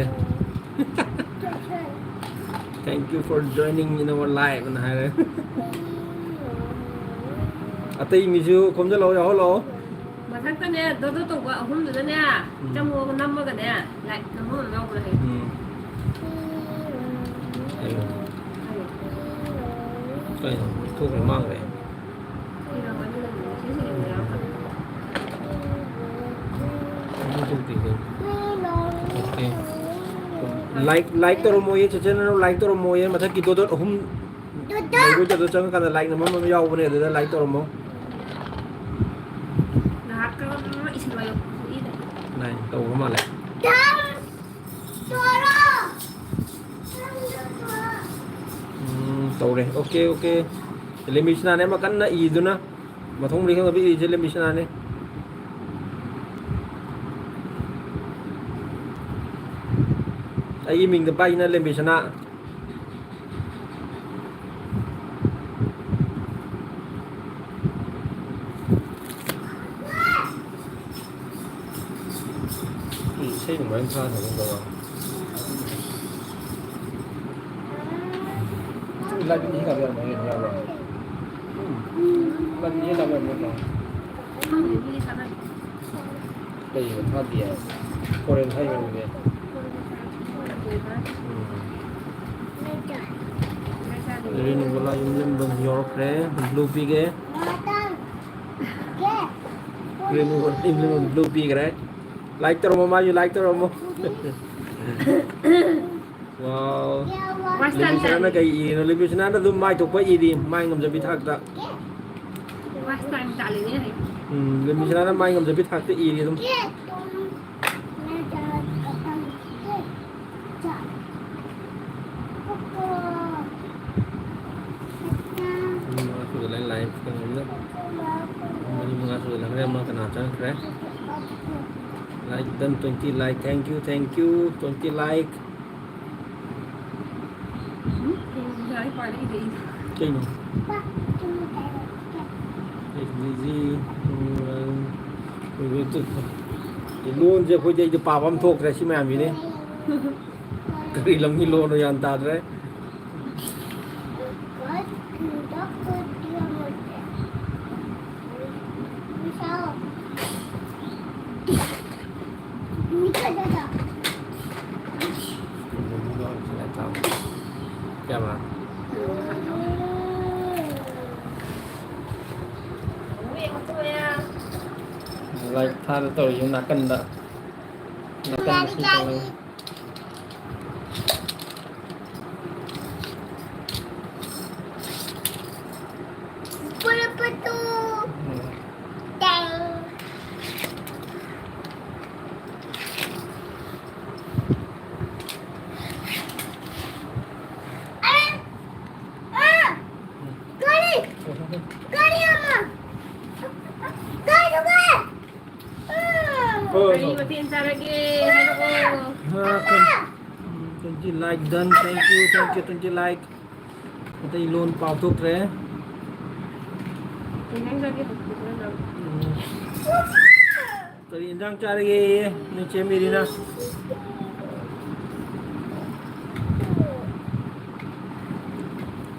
"Thank you for joining in our live" ꯑꯅ ꯍꯥꯏꯔꯦ꯫ ꯑꯇꯩ ꯃꯤꯁꯨ ꯈꯣꯝꯖꯤꯜꯂꯛꯑꯣ, ꯌꯥꯎꯍꯜꯂꯛꯑꯣ꯫ ꯃꯊꯛꯇꯅꯦ, ꯗꯣꯗꯣ ꯇꯧꯕ ꯑꯍꯨꯝꯗꯨꯗꯅꯦ, ꯎꯝ꯫ ꯆꯪꯉꯣ, ꯅꯝꯃꯒꯅꯦ, ꯂꯥꯏꯛ ꯅꯝꯐꯝ ꯑꯃ ꯌꯥꯎꯕ꯭ꯔꯥ ꯍꯥꯏꯌꯨ꯫ ꯎꯝ꯫ ꯀꯩꯅꯣ? ꯀꯩꯅꯣ? ꯊꯣꯛꯈ꯭ꯔꯦ, ꯃꯥꯡꯈ꯭ꯔꯦ꯫ ꯏꯔꯝꯒꯅꯤ, ꯅꯪ ꯃꯦꯁꯦꯖ ꯏꯔꯝꯕ ꯌꯥꯎꯔꯝꯒꯅꯤ꯫ ꯑꯗꯨ ꯊꯣꯛꯇꯦ, ꯀꯩꯅꯣ? ꯑꯣꯀꯦ꯫ ꯂꯥꯏꯛ, ꯂꯥꯏꯛ ꯇꯧꯔꯝꯃꯣꯌꯦ, ꯆꯦꯆꯦ ꯅꯪ ꯂꯥꯏꯛ ꯇꯧꯔꯝꯃꯣꯌꯦ, ꯃꯊꯛꯀꯤ ꯗꯣꯠ ꯗꯣꯠ ꯑꯍꯨꯝ ꯂꯩꯕꯗꯨꯗ ꯆꯪꯉꯀꯥꯟꯗ ꯂꯥꯏꯛ ꯅꯝꯐꯝ ꯑꯃ ꯌꯥꯎꯕꯅꯦ, ꯑꯗꯨꯗ ꯂꯥꯏꯛ ꯇꯧꯔꯝꯃꯣ꯫ ꯉꯥꯏꯍꯥꯛ ꯀꯔꯝ ꯏꯁꯤꯜꯂꯣ ꯍꯥꯏꯌꯣ, ꯏꯗ꯫ ꯅꯥꯏꯟ ꯇꯧꯕ ꯃꯥꯜꯂꯦ꯫ ꯎꯝ, ꯇꯧꯔꯦ꯫ Okay, okay. ꯂꯦꯝꯕꯤꯁꯅꯥꯅꯦ ꯑꯃ ꯀꯟꯅ ꯏꯗꯨꯅ꯫ ꯃꯊꯣꯡ ꯃꯔꯤ ꯈꯪꯗꯕ ꯏꯔꯤꯁꯦ ꯂꯦꯝꯕꯤꯁꯅꯥꯅꯦ꯫ ꯑꯩꯒꯤ ꯃꯤꯡꯗ ꯄꯥꯏꯁꯤꯅ ꯂꯦꯝꯕꯤꯁꯅꯥ꯫ ꯏꯁꯩ ꯅꯨꯡꯉꯥꯏꯅ ꯊꯥꯗꯕ ꯇꯧꯔ꯫ ꯂꯥꯏꯕ꯭ꯔꯦꯔꯤ ꯍꯦꯛ ꯂꯥꯛꯄ ꯌꯥꯕ꯭ꯔꯣ? ꯎꯝ꯫ ꯂꯥꯏꯕ꯭ꯔꯦꯔꯤ ꯍꯦꯛ ꯂꯥꯛꯄ ꯌꯥꯕ꯭ꯔꯣ? ꯈꯪꯗꯦ, ꯃꯤꯗꯤ ꯊꯥꯅꯗꯦ꯫ ꯀꯩꯒꯤꯅꯣ ꯊꯥꯗꯤꯌꯦ? ꯐꯣꯔꯦꯟ ꯊꯥꯏ ꯑꯣꯏꯔꯝꯒꯅꯤ꯫ ꯎꯝ꯫ ꯔꯦꯅꯨꯕꯂꯥ ꯌꯨꯝꯂꯦꯝꯕꯝ ꯌꯧꯔꯛꯈ꯭ꯔꯦ꯫ ꯕ꯭ꯂꯨ ꯄꯤꯒꯦ꯫ ꯔꯦꯅꯨꯕꯂꯥ ꯌꯨꯝꯂꯦꯝꯕꯝ ꯕ꯭ꯂꯨ ꯄꯤꯈ꯭ꯔꯦ꯫ ꯂꯥꯏꯛ ꯇꯧꯔꯝꯃꯣ, ꯃꯥꯁꯨ ꯂꯥꯏꯛ ꯇꯧꯔꯝꯃꯣ꯫ ꯋꯥꯎ꯫ ꯋꯥꯁ ꯇꯥꯏꯝ ꯂꯦꯝꯕꯤꯁꯅꯥꯅ ꯇꯥꯜꯂꯤ꯫ ꯀꯩ ꯏꯔꯤꯅꯣ? ꯂꯦꯝꯕꯤꯁꯅꯥꯅ ꯑꯗꯨꯝ ꯃꯥꯏ ꯊꯣꯛꯄ ꯏꯔꯤ, ꯃꯥꯏ ꯉꯝꯖꯕꯤ ꯊꯥꯛꯇ꯫ ꯋꯥꯁ ꯇꯥꯏꯝ ꯇꯥꯜꯂꯤꯅꯦ ꯍꯧꯖꯤꯛ꯫ ꯎꯝ, ꯂꯦꯝꯕꯤꯁꯅꯥꯅ ꯃꯥꯏ ꯉꯝꯖꯕꯤ ꯊꯥꯛꯇ ꯏꯔꯤ ꯑꯗꯨꯝ꯫ ꯃꯤ ꯃꯉꯥ ꯁꯨꯖꯜꯂꯦ ꯂꯥꯏꯚ ꯀꯩꯅꯣꯁꯤꯗ꯫ ꯃꯔꯤ ꯃꯉꯥ ꯁꯨꯖꯜꯂꯛꯈ꯭ꯔꯦ, ꯑꯃ ꯀꯅꯥ ꯆꯪꯉꯛꯈ꯭ꯔꯦ? Like done, twenty like, thank you, thank you, twenty like. ꯎꯝ? ꯀꯩꯅꯣ ꯉꯁꯥꯏ ꯄꯥꯔꯛꯏꯗꯣ ꯑꯩ? ꯀꯩꯅꯣ? ꯑꯦꯁ ꯗꯤ ꯖꯤ, ꯎꯝ, ꯎꯝ, ꯂꯣꯟꯁꯦ ꯑꯩꯈꯣꯏꯗꯤ, ꯑꯩꯗꯤ ꯄꯥꯕ ꯑꯃ ꯊꯣꯛꯇ꯭ꯔꯦ ꯁꯤ ꯃꯌꯥꯝꯁꯤꯅꯤ꯫ ꯀꯔꯤ ꯂꯝꯒꯤ ꯂꯣꯟꯅꯣ ꯒ꯭ꯌꯥꯟ ꯇꯥꯗ꯭ꯔꯦ꯫ ꯀꯌꯥꯝ ꯂꯥꯏꯠ ꯊꯥꯗ ꯇꯧꯔꯤꯁꯤ ꯅꯥꯀꯟꯗ, ꯅꯥꯀꯟꯗ ꯁꯤ ꯇꯧꯔꯒ꯫ ꯎꯝ꯫ ꯀꯔꯤ ꯃꯊꯦꯜ ꯆꯥꯔꯒꯦ? ꯍꯥꯏꯔꯛꯑꯣ꯫ ꯎꯝ, twenty like done. Thank you, thank you, twenty like. ꯑꯇꯩ ꯂꯣꯟ ꯄꯥꯎꯊꯣꯛꯇ꯭ꯔꯦ꯫ ꯀꯩ ꯏꯟꯖꯥꯡ ꯆꯥꯒꯦ? ꯎꯝ꯫ ꯀꯔꯤ ꯏꯟꯖꯥꯡ ꯆꯥꯔꯒꯦ ꯅꯣꯏ ꯆꯦ ꯃꯦꯔꯤꯅ?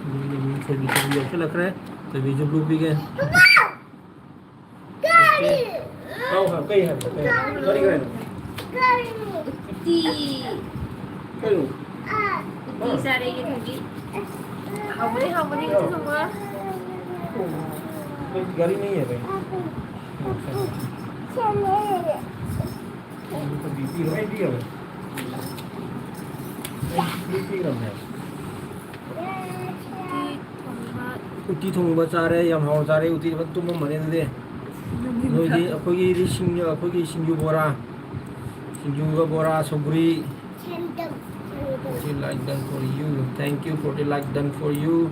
ꯎꯝ, ꯊꯣꯏꯕꯤ, ꯊꯣꯏꯕꯤ ꯌꯧꯁꯤꯜꯂꯛꯈ꯭ꯔꯦ꯫ ꯊꯣꯏꯕꯤꯁꯨ blue ꯄꯤꯒꯦ꯫ ꯀꯔꯤ? ꯍꯥꯎ, ꯍꯥꯎ, ꯀꯩ ꯍꯥꯏꯕ? ꯀꯩ ꯍꯥꯏꯕ? ꯀꯔꯤ ꯍꯥꯏꯅꯣ? ꯎꯇꯤ꯫ ꯀꯩꯅꯣ? ꯎꯇꯤ ꯆꯥꯔꯦ, ꯌꯦꯟ ꯊꯣꯡꯕꯤ꯫ ꯍꯥꯎꯕꯅꯤ, ꯍꯥꯎꯕꯅꯤ, ꯎꯇꯤ ꯊꯣꯡꯕ꯫ ꯒꯥꯔꯤ ꯅꯩꯌꯦ ꯚꯥꯏ꯫ ꯎꯇꯤ ꯊꯣꯡꯕ ꯆꯥꯔꯦ, ꯌꯥꯝ ꯍꯥꯎꯅ ꯆꯥꯔꯦ꯫ ꯎꯇꯤ ꯐꯖꯅ ꯇꯨꯝꯃꯝꯃꯅꯤ ꯑꯗꯨꯗꯤ꯫ ꯅꯣꯏꯗꯤ, ꯑꯩꯈꯣꯏꯒꯤꯗꯤ ꯁꯤꯡꯖꯨ, ꯑꯩꯈꯣꯏꯒꯤ ꯁꯤꯡꯖꯨ ꯕꯣꯔꯥ, ꯁꯤꯡꯖꯨꯒ ꯕꯣꯔꯥ, ꯁꯧꯒ꯭ꯔꯤ꯫ Forty like done for you. Thank you, forty like done for you.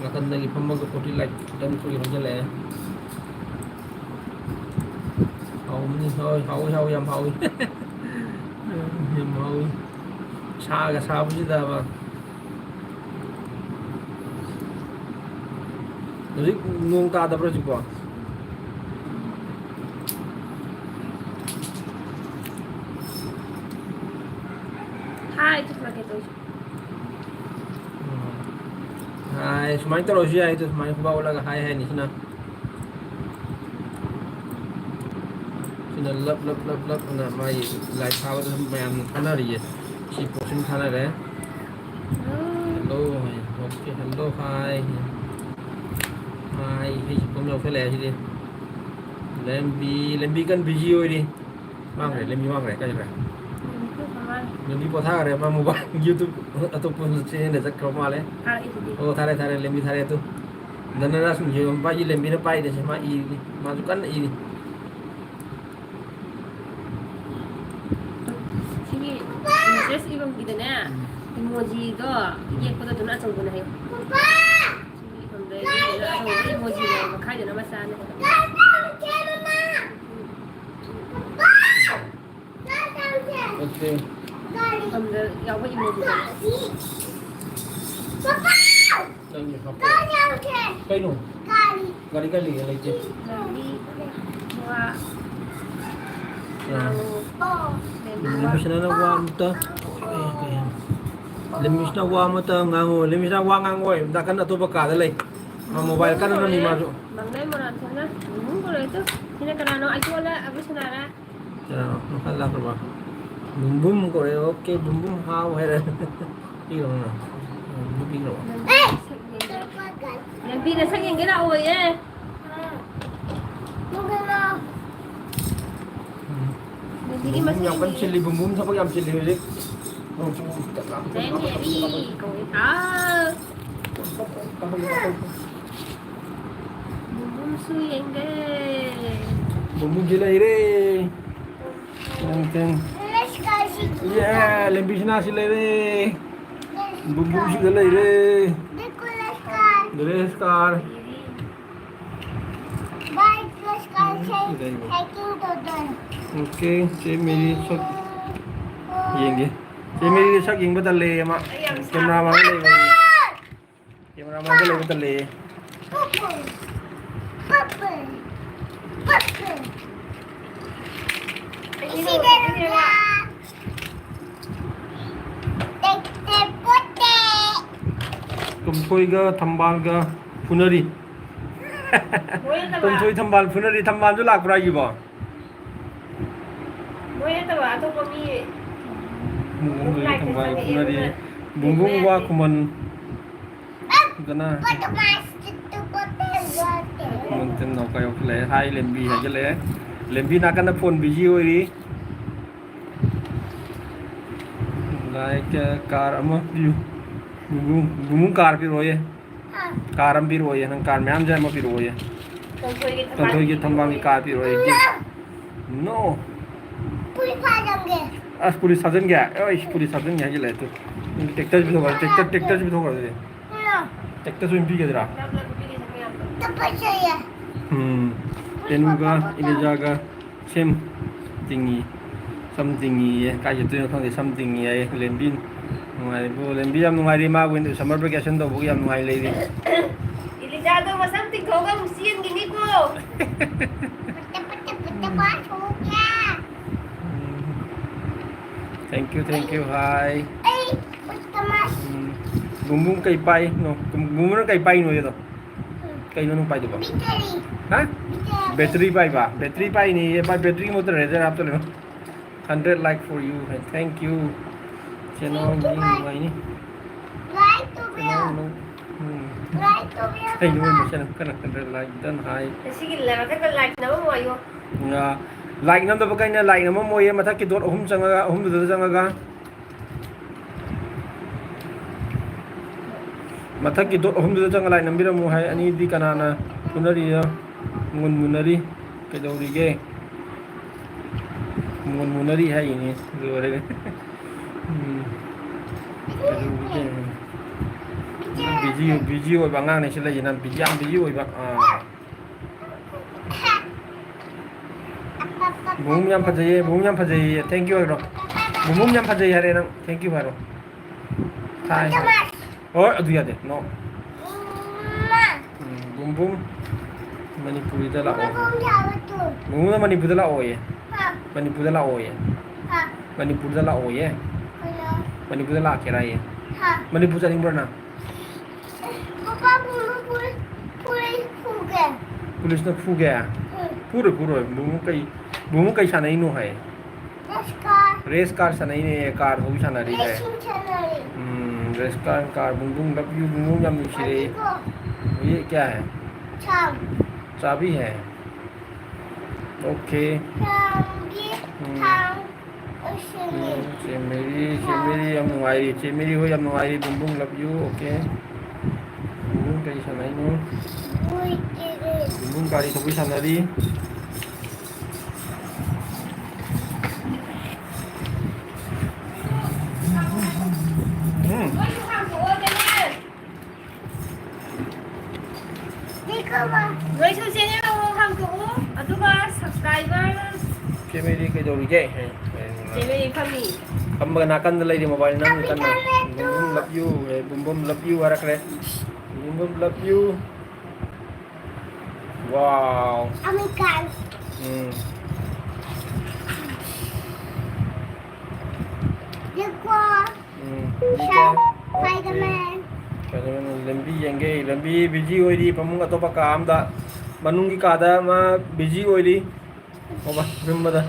ꯅꯥꯀꯟꯗꯒꯤ ꯐꯝꯃꯒ forty like done for you ꯍꯥꯏꯖꯜꯂꯛꯑꯦ꯫ ꯍꯥꯎꯕꯅꯤ, ꯍꯥꯎꯏ, ꯍꯥꯎꯏ, ꯍꯥꯎꯏ, ꯌꯥꯝ ꯍꯥꯎꯏ꯫ ꯌꯥꯝ ꯍꯥꯎꯏ꯫ ꯁꯥꯒ ꯁꯥꯕꯁꯤꯗꯕ꯫ ꯍꯧꯖꯤꯛ ꯅꯣꯡ ꯇꯥꯗꯕ꯭ꯔꯥ ꯍꯧꯖꯤꯛꯄꯣ? ꯎꯝ꯫ ꯍꯥꯏ, ꯁꯨꯃꯥꯏꯅ ꯇꯧꯔꯁꯨ ꯌꯥꯏ, ꯑꯗꯨ ꯁꯨꯃꯥꯏꯅ ꯈꯨꯕꯥꯛ ꯑꯣꯠꯂꯒ ꯍꯥꯏ ꯍꯥꯏꯅꯤ ꯁꯤꯅ꯫ ꯁꯤꯅ ꯂꯞ ꯂꯞ ꯂꯞ ꯂꯞ ꯑꯅ ꯃꯥꯒꯤ ꯂꯥꯏ ꯊꯥꯕꯗ ꯃꯌꯥꯝꯅ ꯊꯥꯅꯔꯤꯌꯦ꯫ ꯁꯤ ꯄꯣꯠꯁꯤꯃ ꯊꯥꯅꯔꯦ꯫ ꯍꯜꯂꯣ ꯍꯥꯏ꯫ ꯑꯣꯀꯦ, ꯍꯜꯂꯣ ꯍꯥꯏ꯫ ꯍꯥꯏ, ꯏꯁꯩ ꯁꯛꯄ ꯑꯃ ꯌꯥꯎꯁꯜꯂꯛꯑꯦ ꯁꯤꯗꯤ꯫ ꯂꯝꯕꯤ, ꯂꯝꯕꯤ ꯀꯟ ꯕꯤꯖꯤ ꯑꯣꯏꯔꯤ꯫ ꯃꯥꯡꯈ꯭ꯔꯦ, ꯂꯝꯕꯤ ꯃꯥꯡꯈ꯭ꯔꯦ, ꯀꯥꯏ ꯆꯠꯈ꯭ꯔꯦ? ꯂꯝꯕꯤ ꯄꯣꯊꯥꯈ꯭ꯔꯦ, ꯃꯥ ꯃꯣꯕꯥꯏꯜ YouTube ꯑꯇꯣꯞꯄ ꯆꯦꯅꯦꯜꯗ ꯆꯠꯈ꯭ꯔ ꯃꯥꯜꯂꯦ꯫ ꯊꯥꯔꯛꯏꯗꯨꯗꯤ꯫ ꯑꯣ, ꯊꯥꯔꯦ, ꯊꯥꯔꯦ, ꯂꯝꯕꯤ ꯊꯥꯔꯦ ꯑꯗꯨ꯫ ꯙꯅꯔꯥꯖ ꯃꯨꯈꯤꯕ ꯃꯄꯥꯒꯤ ꯂꯝꯕꯤꯅ ꯄꯥꯏꯔꯤꯁꯦ, ꯃꯥ ꯏꯔꯤ, ꯃꯥꯁꯨ ꯀꯟꯅ ꯏꯔꯤ꯫ ꯁꯤꯒꯤ message ꯏꯐꯝꯒꯤꯗꯅꯦ, ꯎꯝ꯫ Emojiꯗꯣ ꯌꯦꯛꯄꯗꯣ ꯑꯗꯨꯅ ꯑꯆꯧꯕꯅꯦ ꯍꯥꯏꯌꯨ꯫ ꯁꯤꯒꯤ ꯏꯐꯝꯗ ꯌꯦꯛꯄꯗꯨꯅ ꯑꯆꯧꯕ emojiꯅꯦ, ꯃꯈꯥꯏꯗꯨꯅ ꯃꯆꯥꯅꯦ ꯍꯥꯏꯕ꯫ ꯑꯣꯀꯦ꯫ ꯏꯐꯝꯗ ꯌꯥꯎꯕ emojiꯗꯣ꯫ ꯅꯪꯒꯤ ꯍꯥꯞꯄꯣ꯫ ꯀꯩꯅꯣ? ꯒꯥꯔꯤ ꯀꯥꯏ ꯂꯩꯒꯦ? ꯂꯩꯇꯦ꯫ ꯂꯝꯕꯤ, ꯋꯥ, ꯑꯥ꯫ ꯂꯝꯕꯤ ꯋꯥ꯫ ꯂꯦꯝꯕꯤꯁꯅꯥꯅ ꯋꯥ ꯑꯃꯇ, ꯂꯦꯝꯕꯤꯁꯅꯥ ꯋꯥ ꯑꯃꯇ ꯉꯥꯡꯉꯣ꯫ ꯂꯦꯝꯕꯤꯁꯅꯥ ꯋꯥ ꯉꯥꯡꯉꯣꯏ꯫ ꯅꯥꯀꯟ ꯑꯇꯣꯞꯄ ꯀꯥꯗ ꯂꯩ꯫ ꯃꯥ ꯃꯣꯕꯥꯏꯜ ꯀꯟꯅ ꯅꯝꯃꯤ ꯃꯥꯁꯨ꯫ ꯃꯪꯂꯩ ꯃꯣꯏꯔꯥꯡꯊꯦꯝꯅ ꯕꯨꯡ ꯕꯨꯡ ꯀꯧꯔꯛꯑꯦ ꯇꯨ꯫ ꯁꯤꯅ ꯀꯅꯥꯅꯣ? ꯑꯩꯀꯣꯜꯂ ꯑꯕꯤꯁꯅꯥꯔ? ꯀꯅꯥꯅꯣ? ꯃꯈꯥ ꯂꯥꯛꯈ꯭ꯔꯕ? ꯕꯨꯝ ꯕꯨꯝ ꯀꯧꯔꯛꯑꯦ꯫ ꯑꯣꯀꯦ, ꯕꯨꯝ ꯕꯨꯝ ꯍꯥꯎ ꯍꯥꯏꯔꯦ꯫ ꯄꯤꯈ꯭ꯔꯕ ꯅꯪ? ꯕꯨꯝ ꯄꯤꯈ꯭ꯔꯕ? ꯂꯝꯕꯤꯗ ꯁꯛ ꯌꯦꯡꯒꯦ ꯂꯥꯛꯑꯣꯌꯦ꯫ ꯎꯝ꯫ ꯂꯝꯕꯤꯒꯤ ꯕꯨꯝ ꯕꯨꯝ ꯌꯥꯝ ꯀꯟꯅ ꯃꯁꯤꯡ ꯆꯤꯜꯂꯤ, ꯕꯨꯝ ꯕꯨꯝ ꯊꯕꯛ ꯌꯥꯝ ꯆꯤꯜꯂꯤ ꯍꯧꯖꯤꯛ꯫ ꯖꯦꯅꯦꯔꯤ ꯀꯧꯏ꯫ ꯍꯥꯎ꯫ ꯕꯨꯝꯕꯨꯝꯁꯨ ꯌꯦꯡꯒꯦ꯫ ꯕꯨꯝꯕꯨꯝꯁꯤ ꯂꯩꯔꯦ꯫ ꯇꯦꯡ, ꯇꯦꯡ꯫ ꯌꯦ, ꯂꯦꯝꯕꯤꯁꯅꯥꯁꯤ ꯂꯩꯔꯦ꯫ ꯕꯨꯝꯕꯨꯝꯁꯤꯗ ꯂꯩꯔꯦ꯫ Dress car. ꯑꯣꯀꯦ, ꯆꯦ ꯃꯦꯔꯤ ꯁꯛ ꯌꯦꯡꯒꯦ꯫ ꯆꯦ ꯃꯦꯔꯤꯗꯤ ꯁꯛ ꯌꯦꯡꯕ ꯇꯜꯂꯦꯌꯦ ꯃꯥ꯫ ꯀꯦꯃꯦꯔꯥ ꯃꯥꯡꯗ ꯂꯩꯕ꯫ ꯀꯦꯃꯦꯔꯥ ꯃꯥꯡꯗ ꯂꯩꯕ ꯇꯜꯂꯦꯌꯦ꯫ ꯇꯣꯟꯊꯣꯏꯒ ꯊꯝꯕꯥꯜꯒ ꯐꯨꯅꯔꯤ꯫ ꯃꯣꯏ ꯅꯠꯇꯕ꯫ ꯇꯣꯟꯊꯣꯏ ꯊꯝꯕꯥꯜ ꯐꯨꯅꯔꯤ꯫ ꯊꯝꯕꯥꯜꯁꯨ ꯂꯥꯛꯄ꯭ꯔꯥ ꯍꯥꯏꯁꯤꯕꯣ? ꯃꯣꯏ ꯅꯠꯇꯕ ꯑꯇꯣꯞꯄ ꯃꯤ꯫ ꯇꯣꯟꯊꯣꯏꯒ ꯊꯝꯕꯥꯜ ꯐꯨꯅꯔꯤ꯫ ꯕꯨꯡꯕꯨꯡ ꯋꯥ ꯈꯨꯃꯟ꯫ ꯐꯖꯅ꯫ ꯈꯨꯃꯟ ꯇꯤꯟ ꯅꯧꯀ ꯌꯧꯁꯤꯜꯂꯛꯑꯦ꯫ ꯍꯥꯏ ꯂꯦꯝꯕꯤ ꯍꯥꯏꯖꯤꯜꯂꯛꯑꯦ꯫ ꯂꯦꯝꯕꯤ ꯅꯥꯀꯟꯗ phone busy ꯑꯣꯏꯔꯤ꯫ Like, car ꯑꯃ ꯄꯤꯌꯨ꯫ ꯕꯨꯡꯕꯨꯡ, ꯕꯨꯡꯕꯨꯡ car ꯄꯤꯔꯛꯑꯣꯌꯦ꯫ Car ꯑꯃ ꯄꯤꯔꯛꯑꯣꯌꯦ꯫ ꯅꯪ car ꯃꯌꯥꯝꯁꯦ ꯑꯃ ꯄꯤꯔꯛꯑꯣꯌꯦ꯫ ꯇꯣꯟꯊꯣꯏꯒꯤ ꯊꯝꯕꯥꯜꯒꯤ car ꯄꯤꯔꯛꯑꯣꯌꯦ꯫ Gift꯫ No꯫ ꯄꯨꯂꯤꯁ ꯐꯥꯖꯟꯒꯦ꯫ ꯑꯁ, ꯄꯨꯂꯤꯁ ꯊꯥꯖꯟꯒꯦ? ꯑꯩꯁ, ꯄꯨꯂꯤꯁ ꯊꯥꯖꯟꯒꯦ ꯍꯥꯏꯖꯤꯜꯂꯛꯑꯦ ꯇꯨ꯫ Tractor ꯄꯤꯊꯣꯛꯈ꯭ꯔꯣ, tractor, tractor ꯄꯤꯊꯣꯛꯈ꯭ꯔꯣ ꯑꯗꯨꯗꯤ꯫ Tractor ꯑꯣꯏꯅ ꯄꯤꯒꯗ꯭ꯔꯥ? ꯇꯨꯀꯠꯆꯩꯌꯦ꯫ ꯎꯝ꯫ ꯄꯦꯅꯨꯒ ꯏꯂꯤꯖꯥꯒ ꯁꯦꯝ ꯇꯤꯡꯉꯤ꯫ ꯁꯝ ꯇꯤꯡꯉꯤꯌꯦ꯫ ꯀꯥꯏ ꯆꯠꯇꯣꯏꯅꯣ ꯈꯪꯗꯦ, ꯁꯝ ꯇꯤꯡꯉꯤ ꯍꯥꯏꯌꯦ꯫ ꯂꯦꯝꯕꯤ ꯅꯨꯡꯉꯥꯏꯔꯤꯕꯣ? ꯂꯦꯝꯕꯤ ꯌꯥꯝ ꯅꯨꯡꯉꯥꯏꯔꯤ꯫ ꯃꯥꯕꯨ summer vacation ꯇꯧꯕꯒꯤ ꯌꯥꯝ ꯅꯨꯡꯉꯥꯏ ꯂꯩꯔꯤ꯫ ꯏꯂꯤꯖꯥꯗꯣ ꯃꯁꯝ ꯇꯤꯡꯊꯣꯛꯑꯒ ꯑꯃꯨꯛ ꯆꯦꯟꯈꯤꯅꯤꯀꯣ꯫ ꯄꯠꯇ ꯄꯠꯇ ꯄꯠꯇ ꯄꯥꯊꯣꯛꯀꯦ꯫ ꯎꯝ꯫ Thank you, thank you, hi꯫ ꯑꯩ ꯄꯠꯇ ꯃꯥꯁ꯫ ꯎꯝ꯫ ꯕꯨꯡꯕꯨꯡ ꯀꯩ ꯄꯥꯏꯅꯣ? ꯕꯨꯡꯕꯨꯡꯅ ꯀꯩ ꯄꯥꯏꯅꯣ ꯑꯗꯣ? ꯀꯩꯅꯣ ꯅꯪ ꯄꯥꯏꯗꯨꯕꯣ? Battery꯫ ꯍꯥ? Battery꯫ Battery ꯄꯥꯏꯕ? Battery ꯄꯥꯏꯅꯦꯌꯦ꯫ ꯃꯥ battery ꯃꯣꯠꯇ ꯔꯦꯖꯔ ꯍꯥꯞꯇ ꯂꯩꯕ꯫ Hundred like for you꯫ Thank you꯫ ꯆꯦꯅꯥꯎ ꯃꯤ ꯅꯨꯡꯉꯥꯏꯅꯤ꯫ Like ꯇꯧꯕꯤꯌꯣ꯫ ꯆꯦꯅꯥꯎ ꯅꯨꯡ-, ꯎꯝ꯫ Like ꯇꯧꯕꯤꯌꯣ, ꯀꯩꯅꯣ ꯄꯥꯄꯥ꯫ ꯃꯣꯏ ꯃꯁꯦꯟ ꯀꯟꯅ ꯀꯟꯅ like done ꯍꯥꯏ꯫ ꯑꯁꯤꯒꯤ ꯂ-, ꯃꯊꯛꯇ like ꯅꯝꯃꯝꯃꯣ ꯍꯥꯏꯌꯣ꯫ ꯑ, like ꯅꯝꯗꯕ ꯀꯩꯅ like ꯅꯝꯃꯝꯃꯣꯏꯌꯦ꯫ ꯃꯊꯛꯀꯤ dot ꯑꯍꯨꯝ ꯆꯪꯉꯒ, ꯑꯍꯨꯝꯗꯨꯗ ꯆꯪꯉꯒ꯫ ꯃꯊꯛꯀꯤ dot ꯑꯍꯨꯝꯗꯨꯗ ꯆꯪꯉ like ꯅꯝꯕꯤꯔꯝꯃꯨ ꯍꯥꯏ꯫ ꯑꯅꯤꯗꯤ ꯀꯅꯥꯅ ꯐꯨꯅꯔꯤꯔ? ꯃꯨꯟ ꯃꯨꯟꯅꯔꯤ꯫ ꯀꯩꯗꯧꯔꯤꯒꯦ? ꯃꯨꯟ ꯃꯨꯟꯅꯔꯤ ꯍꯥꯏꯔꯤꯅꯦ꯫ ꯂꯣꯏꯔꯦ꯫ ꯎꯝ꯫ ꯀꯩꯗꯧꯔꯤꯒꯦ? Busy, busy ꯑꯣꯏꯕ ꯑꯉꯥꯡꯅꯦ ꯁꯤ ꯂꯩꯁꯦ꯫ ꯅꯪ busy, ꯌꯥꯝ busy ꯑꯣꯏꯕ꯫ ꯑꯥ꯫ ꯕꯨꯡ ꯌꯥꯝ ꯐꯖꯩꯌꯦ, ꯕꯨꯡ ꯌꯥꯝ ꯐꯖꯩꯌꯦ꯫ Thank you ꯍꯥꯏꯔꯣ꯫ ꯕꯨꯡ ꯕꯨꯡ ꯌꯥꯝ ꯐꯖꯩ ꯍꯥꯏꯔꯦ ꯅꯪ꯫ Thank you ꯍꯥꯏꯔꯣ꯫ ꯊꯥꯏ ꯍꯥꯏ꯫ ꯍꯣꯏ, ꯑꯗꯨ ꯌꯥꯗꯦ꯫ No꯫ ꯎꯝ, ꯕꯨꯡ ꯕꯨꯡ꯫ ꯃꯅꯤꯄꯨꯔꯤꯗ ꯂꯥꯛꯑꯣ꯫ ꯕꯨꯡ ꯕꯨꯡꯅ ꯃꯅꯤꯄꯨꯔꯗ ꯂꯥꯛꯑꯣꯌꯦ꯫ ꯃꯅꯤꯄꯨꯔꯗ ꯂꯥꯛꯑꯣꯌꯦ꯫ ꯃꯅꯤꯄꯨꯔꯗ ꯂꯥꯛꯑꯣꯌꯦ꯫ ꯃꯅꯤꯄꯨꯔꯗ ꯂꯥꯛꯀꯦꯔꯥꯌꯦ꯫ ꯃꯅꯤꯄꯨꯔ ꯆꯠꯅꯤꯡꯕ꯭ꯔꯣ ꯅꯪ? ꯄꯨꯂꯤꯁꯅ ꯐꯨꯒꯦ? ꯐꯨꯔꯣꯏ, ꯐꯨꯔꯣꯏ꯫ ꯕꯨꯡꯉꯣ ꯀꯩ, ꯕꯨꯡꯉꯣ ꯀꯩ ꯁꯥꯟꯅꯩꯅꯣ ꯍꯥꯏ? Race car. ꯔꯦꯁ ꯀꯥꯔ ꯁꯥꯟꯅꯩꯅꯦ, ꯀꯥꯔ ꯊꯧꯕꯤ ꯁꯥꯟꯅꯔꯤꯅꯦ꯫ ꯔꯦꯁꯤꯡ ꯁꯥꯟꯅꯔꯤ꯫ ꯎꯝ, ꯔꯦꯁ ꯀꯥꯔ, ꯀꯥꯔ, ꯕꯨꯡ ꯕꯨꯡ love you, ꯕꯨꯡ ꯕꯨꯡ ꯌꯥꯝ ꯅꯨꯡꯁꯤꯔꯦ꯫ ꯑꯗꯨꯒ ये क्या है? ꯁꯥꯝ꯫ चाबी है। ओके। ꯁꯥꯝꯒꯤ ꯎꯝ꯫ ꯊꯥꯡ꯫ ꯎꯝ, ꯆꯦ ꯃꯦꯔꯤ, ꯆꯦ ꯃꯦꯔꯤ ꯌꯥꯝ ꯅꯨꯡꯉꯥꯏꯔꯤ꯫ ꯆꯦ ꯃꯦꯔꯤ ꯍꯣꯏ ꯌꯥꯝ ꯅꯨꯡꯉꯥꯏꯔꯤ꯫ ꯕꯨꯡ ꯕꯨꯡ love you, OK꯫ ꯕꯨꯡ ꯕꯨꯡ ꯀꯩ ꯁꯥꯟꯅꯩꯅꯣ? ꯕꯨꯡ ꯕꯨꯡ ꯒꯥꯔꯤ ꯊꯧꯕꯤ ꯁꯥꯟꯅꯔꯤ꯫ ꯎꯝ꯫ ꯅꯣꯏꯁꯨ channel ꯑꯃꯨꯛ ꯍꯥꯡꯗꯣꯛꯎ, ꯑꯗꯨꯒ subscriber꯫ ꯆꯦ ꯃꯦꯔꯤ ꯀꯩꯗꯧꯔꯤꯒꯦ? ꯆꯦ ꯃꯦꯔꯤ ꯐꯝꯃꯤ꯫ ꯐꯝꯕꯒ ꯅꯥꯀꯟꯗ ꯂꯩꯔꯤ, mobile ꯅꯝꯃꯤ ꯀꯟꯅ꯫ ꯕꯨꯝ ꯕꯨꯝ love you, ꯑꯦ, ꯕꯨꯝ ꯕꯨꯝ love you ꯍꯥꯏꯔꯛꯈ꯭ꯔꯦ꯫ ꯕꯨꯝ ꯕꯨꯝ love you꯫ Wow꯫ ꯑꯃꯦꯔꯤꯀꯥꯟ꯫ ꯎꯝ꯫ देखो꯫ ꯎꯝ, ꯁꯥ-, ꯌꯦꯡꯒꯦ꯫ Spiderman꯫ Spiderman ꯂꯝꯕꯤ ꯌꯦꯡꯒꯦ, ꯂꯝꯕꯤ busy ꯑꯣꯏꯔꯤ, ꯐꯃꯨꯡ ꯑꯇꯣꯞꯄ ꯀꯥ ꯑꯝꯗ, ꯃꯅꯨꯡꯒꯤ ꯀꯥꯗ ꯃꯥ busy ꯑꯣꯏꯔꯤ꯫ ꯃꯣꯕꯥꯏꯜ ꯅꯝꯕꯗ꯫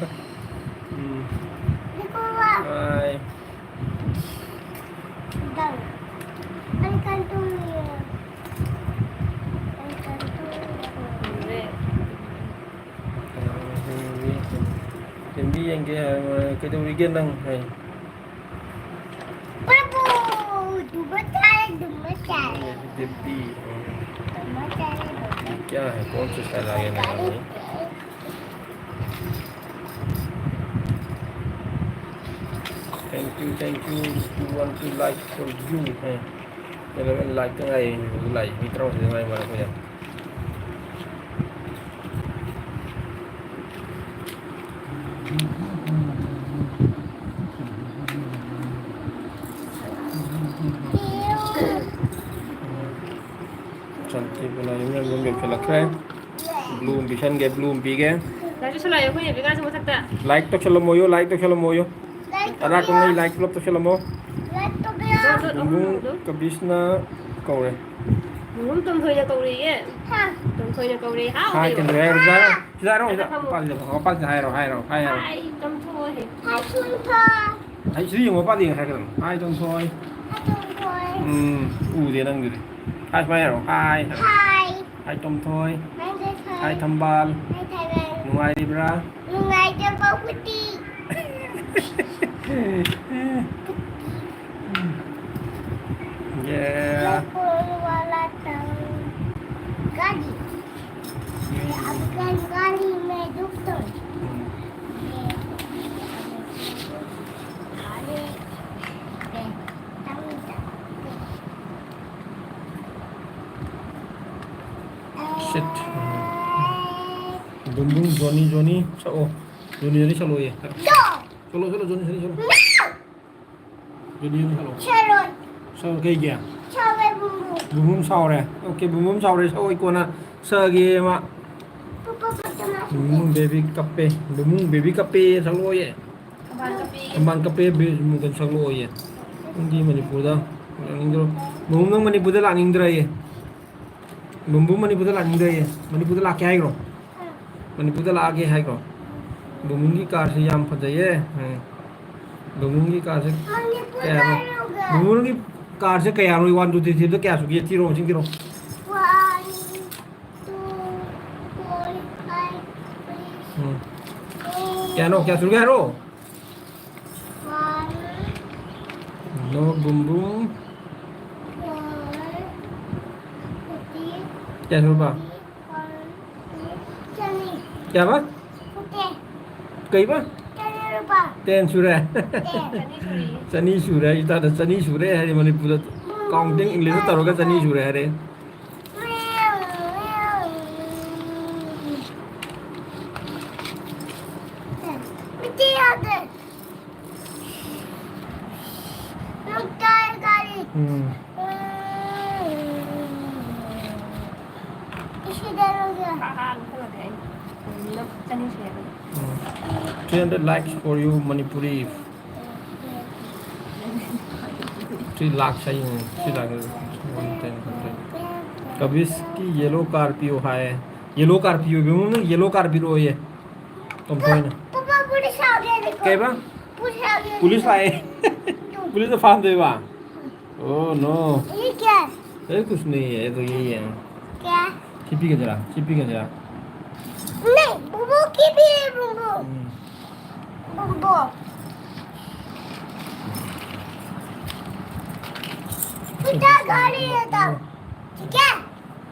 ꯎꯝ꯫ देखो वहाँ। Bye꯫ इधर। अरे, कंट्रोल नहीं है। अरे, कंट्रोल नहीं है। ꯂꯝꯕꯤ ꯌꯦꯡꯒꯦ ꯍꯥꯏ, ꯀꯩꯗꯧꯔꯤꯒꯦ ꯅꯪ ꯍꯥꯏ꯫ बाबू, डूबत है, डूबत है। ये भी दिप्पी, हाँ। डूबत है, डूबत ये क्या है? कौन सा style आ गया नया भाई? Thank you, thank you. Two one two like for you. हाँ। Eleven like ꯇ ꯉꯥꯏꯔꯤ, like ꯃꯤ ꯇꯔꯥꯍꯨꯝꯗꯣꯏ ꯉꯥꯏ ꯃꯔꯛ ꯑꯣꯏꯅ꯫ ꯁꯥꯟꯇꯤꯄꯨꯔꯅ ꯌꯨꯝ ꯌꯥꯝ ꯌꯨꯝ ꯌꯧꯁꯤꯜꯂꯛꯈ꯭ꯔꯦ꯫ Blue ꯑꯃ ꯄꯤꯁꯟꯒꯦ, blue ꯑꯃ ꯄꯤꯒꯦ꯫ ꯂꯥꯏꯠ ꯇꯧꯁꯜꯂꯛꯑꯣ, ꯑꯩꯈꯣꯏ ꯌꯦꯡꯕꯤꯀꯥꯟꯁꯤ ꯃꯊꯛꯇ꯫ Like ꯇꯧꯁꯜꯂꯝꯃꯣꯌꯣ, like ꯇꯧꯁꯜꯂꯝꯃꯣꯌꯣ꯫ Like ꯑꯔꯥꯛꯄꯉꯩ ꯇꯧꯕꯤꯌꯣ꯫ Like ꯄꯨꯂꯞ ꯇꯧꯁꯜꯂꯝꯃꯣ꯫ Like ꯇꯧꯕꯤꯌꯣ꯫ ꯕꯨꯡꯕꯨꯡ ꯀꯕꯤꯁꯅ ꯀꯧꯔꯦ꯫ ꯃꯨꯔꯨꯝ ꯇꯣꯝꯊꯣꯏꯅ ꯀꯧꯔꯤꯌꯦ꯫ ꯍꯥ꯫ ꯇꯣꯝꯊꯣꯏꯅ ꯀꯧꯔꯤ꯫ ꯍꯥꯏ, ꯍꯥꯎ꯫ ꯀꯩꯅꯣ ꯍꯥꯏꯔꯣ, ꯁꯤꯗ ꯍꯥꯏꯔꯣ, ꯁꯤꯗ ꯍꯥꯏꯔꯣ, ꯁꯤꯗ꯫ ꯐꯝꯃꯣ꯫ ꯃꯄꯥꯁꯤꯗ, ꯃꯄꯥꯁꯤꯗ ꯍꯥꯏꯔꯣ, ꯍꯥꯏꯔꯣ, ꯍꯥꯏ, ꯍꯥꯏꯔꯣ꯫ ꯍꯥꯏ, ꯇꯣꯝꯊꯣꯏ꯫ ꯍꯥꯏ, ꯇꯣꯝꯊꯣꯏ꯫ ꯍꯥꯏ, ꯁꯤꯗ ꯌꯦꯡꯉꯣ, ꯃꯄꯥꯗ ꯌꯦꯡꯉꯣ ꯍꯥꯏꯒꯗꯕꯅꯤ꯫ ꯍꯥꯏ, ꯇꯣꯝꯊꯣꯏ꯫ ꯍꯥꯏ, ꯇꯣꯝꯊꯣꯏ꯫ ꯎꯝ, ꯎꯗꯦ ꯅꯪꯗꯨꯗꯤ꯫ ꯍꯥꯏ, ꯁꯨꯃꯥꯏꯅ ꯍꯥꯏꯔꯣ, ꯍꯥꯏ꯫ ꯍꯥꯏ꯫ ꯍꯥꯏ, ꯇꯣꯝꯊꯣꯏ꯫ ꯍꯥꯏ, ꯇꯣꯝꯊꯣꯏ꯫ ꯍꯥꯏ, ꯊꯝꯕꯥꯜ꯫ ꯍꯥꯏ, ꯊꯥꯏꯕꯦꯟ꯫ ꯅꯨꯡꯉꯥꯏꯔꯤꯕ꯭ꯔꯥ? ꯅꯨꯡꯉꯥꯏꯇꯕ ꯐꯨꯇꯤ꯫ ये। ये कौन वाला था? गाड़ी। ये अफगान गाड़ी में दुख तो। हम्म। ये अरे, ये टमाटर। Shit. ꯕꯨꯝ ꯕꯨꯝ ꯖꯣꯅꯤ ꯖꯣꯅꯤ ꯁꯛꯑꯣ꯫ ꯖꯣꯅꯤ ꯖꯣꯅꯤ ꯁꯛꯂꯛꯑꯣꯌꯦ꯫ ꯁꯛꯂꯣ, ꯁꯛꯂꯣ, ꯖꯣꯅꯤ ꯖꯣꯅꯤ ꯁꯛꯂꯣ꯫ ꯖꯣꯅꯤ ꯖꯣꯅꯤ ꯁꯛꯂꯣ꯫ ꯁꯛꯑꯣ, ꯀꯩꯒꯤ? ꯕꯨꯝ ꯕꯨꯝ ꯁꯥꯎꯔꯦ꯫ ꯑꯣꯀꯦ, ꯕꯨꯝ ꯕꯨꯝ ꯁꯥꯎꯔꯦ꯫ ꯁꯛꯑꯣ, ꯑꯩ ꯀꯣꯟꯅ ꯁꯛꯑꯒꯦ ꯃꯥ꯫ ꯕꯨꯝ ꯕꯨꯝ ꯕꯦꯕꯤ ꯀꯞꯄꯦ꯫ ꯕꯨꯝ ꯕꯨꯝ ꯕꯦꯕꯤ ꯀꯞꯄꯦ ꯁꯛꯂꯛꯑꯣꯌꯦ꯫ ꯊꯝꯕꯥꯜ ꯀꯞꯄꯦ꯫ ꯊꯝꯕꯥꯜ ꯀꯞꯄꯦ, ꯕꯦ-, ꯀꯩꯅꯣ ꯁꯛꯂꯛꯑꯣꯌꯦ꯫ ꯅꯪꯗꯤ ꯃꯅꯤꯄꯨꯔꯗ ꯂꯥꯛꯅꯤꯡꯗ꯭ꯔꯣ? ꯕꯨꯝ ꯕꯨꯝ ꯅꯪ ꯃꯅꯤꯄꯨꯔꯗ ꯂꯥꯛꯅꯤꯡꯗ꯭ꯔꯌꯦ꯫ ꯕꯨꯝꯕꯨ ꯃꯅꯤꯄꯨꯔꯗ ꯂꯥꯛꯅꯤꯡꯗ꯭ꯔꯦꯌꯦ꯫ ꯃꯅꯤꯄꯨꯔꯗ ꯂꯥꯛꯀꯦ ꯍꯥꯏꯈ꯭ꯔꯣ? ꯃꯅꯤꯄꯨꯔꯗ ꯂꯥꯛꯑꯒꯦ ꯍꯥꯏꯈ꯭ꯔꯣ? ꯕꯨꯝꯕꯨꯒꯤ ꯀꯥꯔꯁꯦ ꯌꯥꯝ ꯐꯖꯩꯌꯦ꯫ ꯎꯝ꯫ ꯕꯨꯝꯕꯨꯒꯤ ꯀꯥꯔꯁꯦ ꯀꯌꯥꯅꯣ? ꯕꯨꯝꯕꯨꯒꯤ ꯀꯥꯔꯁꯦ ꯀꯌꯥꯅꯣ? One, two, three, ꯊꯤꯕꯗ ꯀꯌꯥ ꯁꯨꯒꯦ? ꯊꯤꯔꯣ, ꯃꯁꯤꯡ ꯊꯤꯔꯣ꯫ One, two, four, five, six, um. Kya no? Kya suru hai ro? One, no, bum bum. Four, fifty, kya suru pa? One, two, twenty. Kya ba? Fifty. Kei ba? Twenty rupa. Ten sure. Ten. Chani sure. Ita da chani sure hai Manipur da. Counting English da taroga chani sure hai re. Hmm. Hmm. Three hundred likes for you, Manipuri. Three lakhs, I mean, three lakhs, one, ten, hundred. ꯀꯕꯤꯁꯀꯤ yellow car ꯄꯤꯌꯨ ꯍꯥꯏ꯫ Yellow car ꯄꯤꯌꯨ ꯏꯕꯨꯡꯉꯣ, ꯅꯪ yellow car ꯄꯤꯔꯛꯑꯣꯌꯦ꯫ ꯇꯣꯝꯊꯣꯏꯅ꯫ ꯄꯄꯥ, police ꯂꯥꯛꯑꯦ꯫ ꯀꯩꯕ? ꯄꯨꯂꯤꯁ ꯂꯥꯛꯑꯦ꯫ ꯄꯨꯂꯤꯁ ꯂꯥꯛꯑꯦ꯫ ꯄꯨꯂꯤꯁꯅ ꯐꯥꯍꯟꯗꯣꯏꯕ? ꯑꯣ, ꯅꯣ꯫ ये क्या है? ꯑꯦ, ꯀꯨꯁ ꯅꯍꯤ ꯍꯥꯏ, ꯇꯣ ꯌꯦ ꯌꯦꯡꯉꯣ꯫ क्या? ꯁꯤ ꯄꯤꯒꯗ꯭ꯔꯥ? ꯁꯤ ꯄꯤꯒꯗ꯭ꯔꯥ? नहीं, वो की भी है, वो। ꯎꯝ꯫ वो। बेटा, गाड़ी है, तो। ठीक है?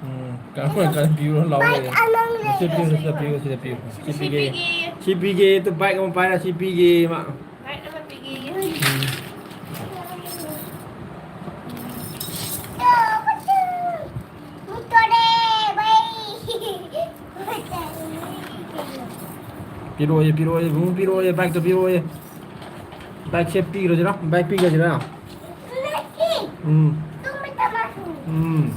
ꯎꯝ, ꯀꯔꯝꯕ ꯀꯔꯝ ꯄꯤꯕꯅꯣ ꯂꯥꯎ ꯂꯩꯔꯦ꯫ ꯁꯤ ꯄꯤꯌꯨ, ꯁꯤꯗ ꯄꯤꯌꯨ, ꯁꯤꯗ ꯄꯤꯌꯨ꯫ ꯁꯤ ꯄꯤꯒꯦ꯫ ꯁꯤ ꯄꯤꯒꯦ, ꯇꯨ ꯕꯥꯏꯛ ꯑꯃ ꯄꯥꯏꯔ ꯁꯤ ꯄꯤꯒꯦ ꯃꯥ꯫ ꯎꯝ꯫ ꯄꯤꯔꯛꯑꯣꯌꯦ, ꯄꯤꯔꯛꯑꯣꯌꯦ, ꯏꯕꯨꯡꯉꯣ ꯄꯤꯔꯛꯑꯣꯌꯦ, ꯕꯥꯏꯛꯇꯣ ꯄꯤꯔꯛꯑꯣꯌꯦ꯫ ꯕꯥꯏꯛꯁꯦ ꯄꯤꯈ꯭ꯔꯁꯤꯔꯥ? ꯕꯥꯏꯛ ꯄꯤꯈ꯭ꯔꯁꯤꯔꯥ? ꯎꯝ꯫ ꯎꯝ꯫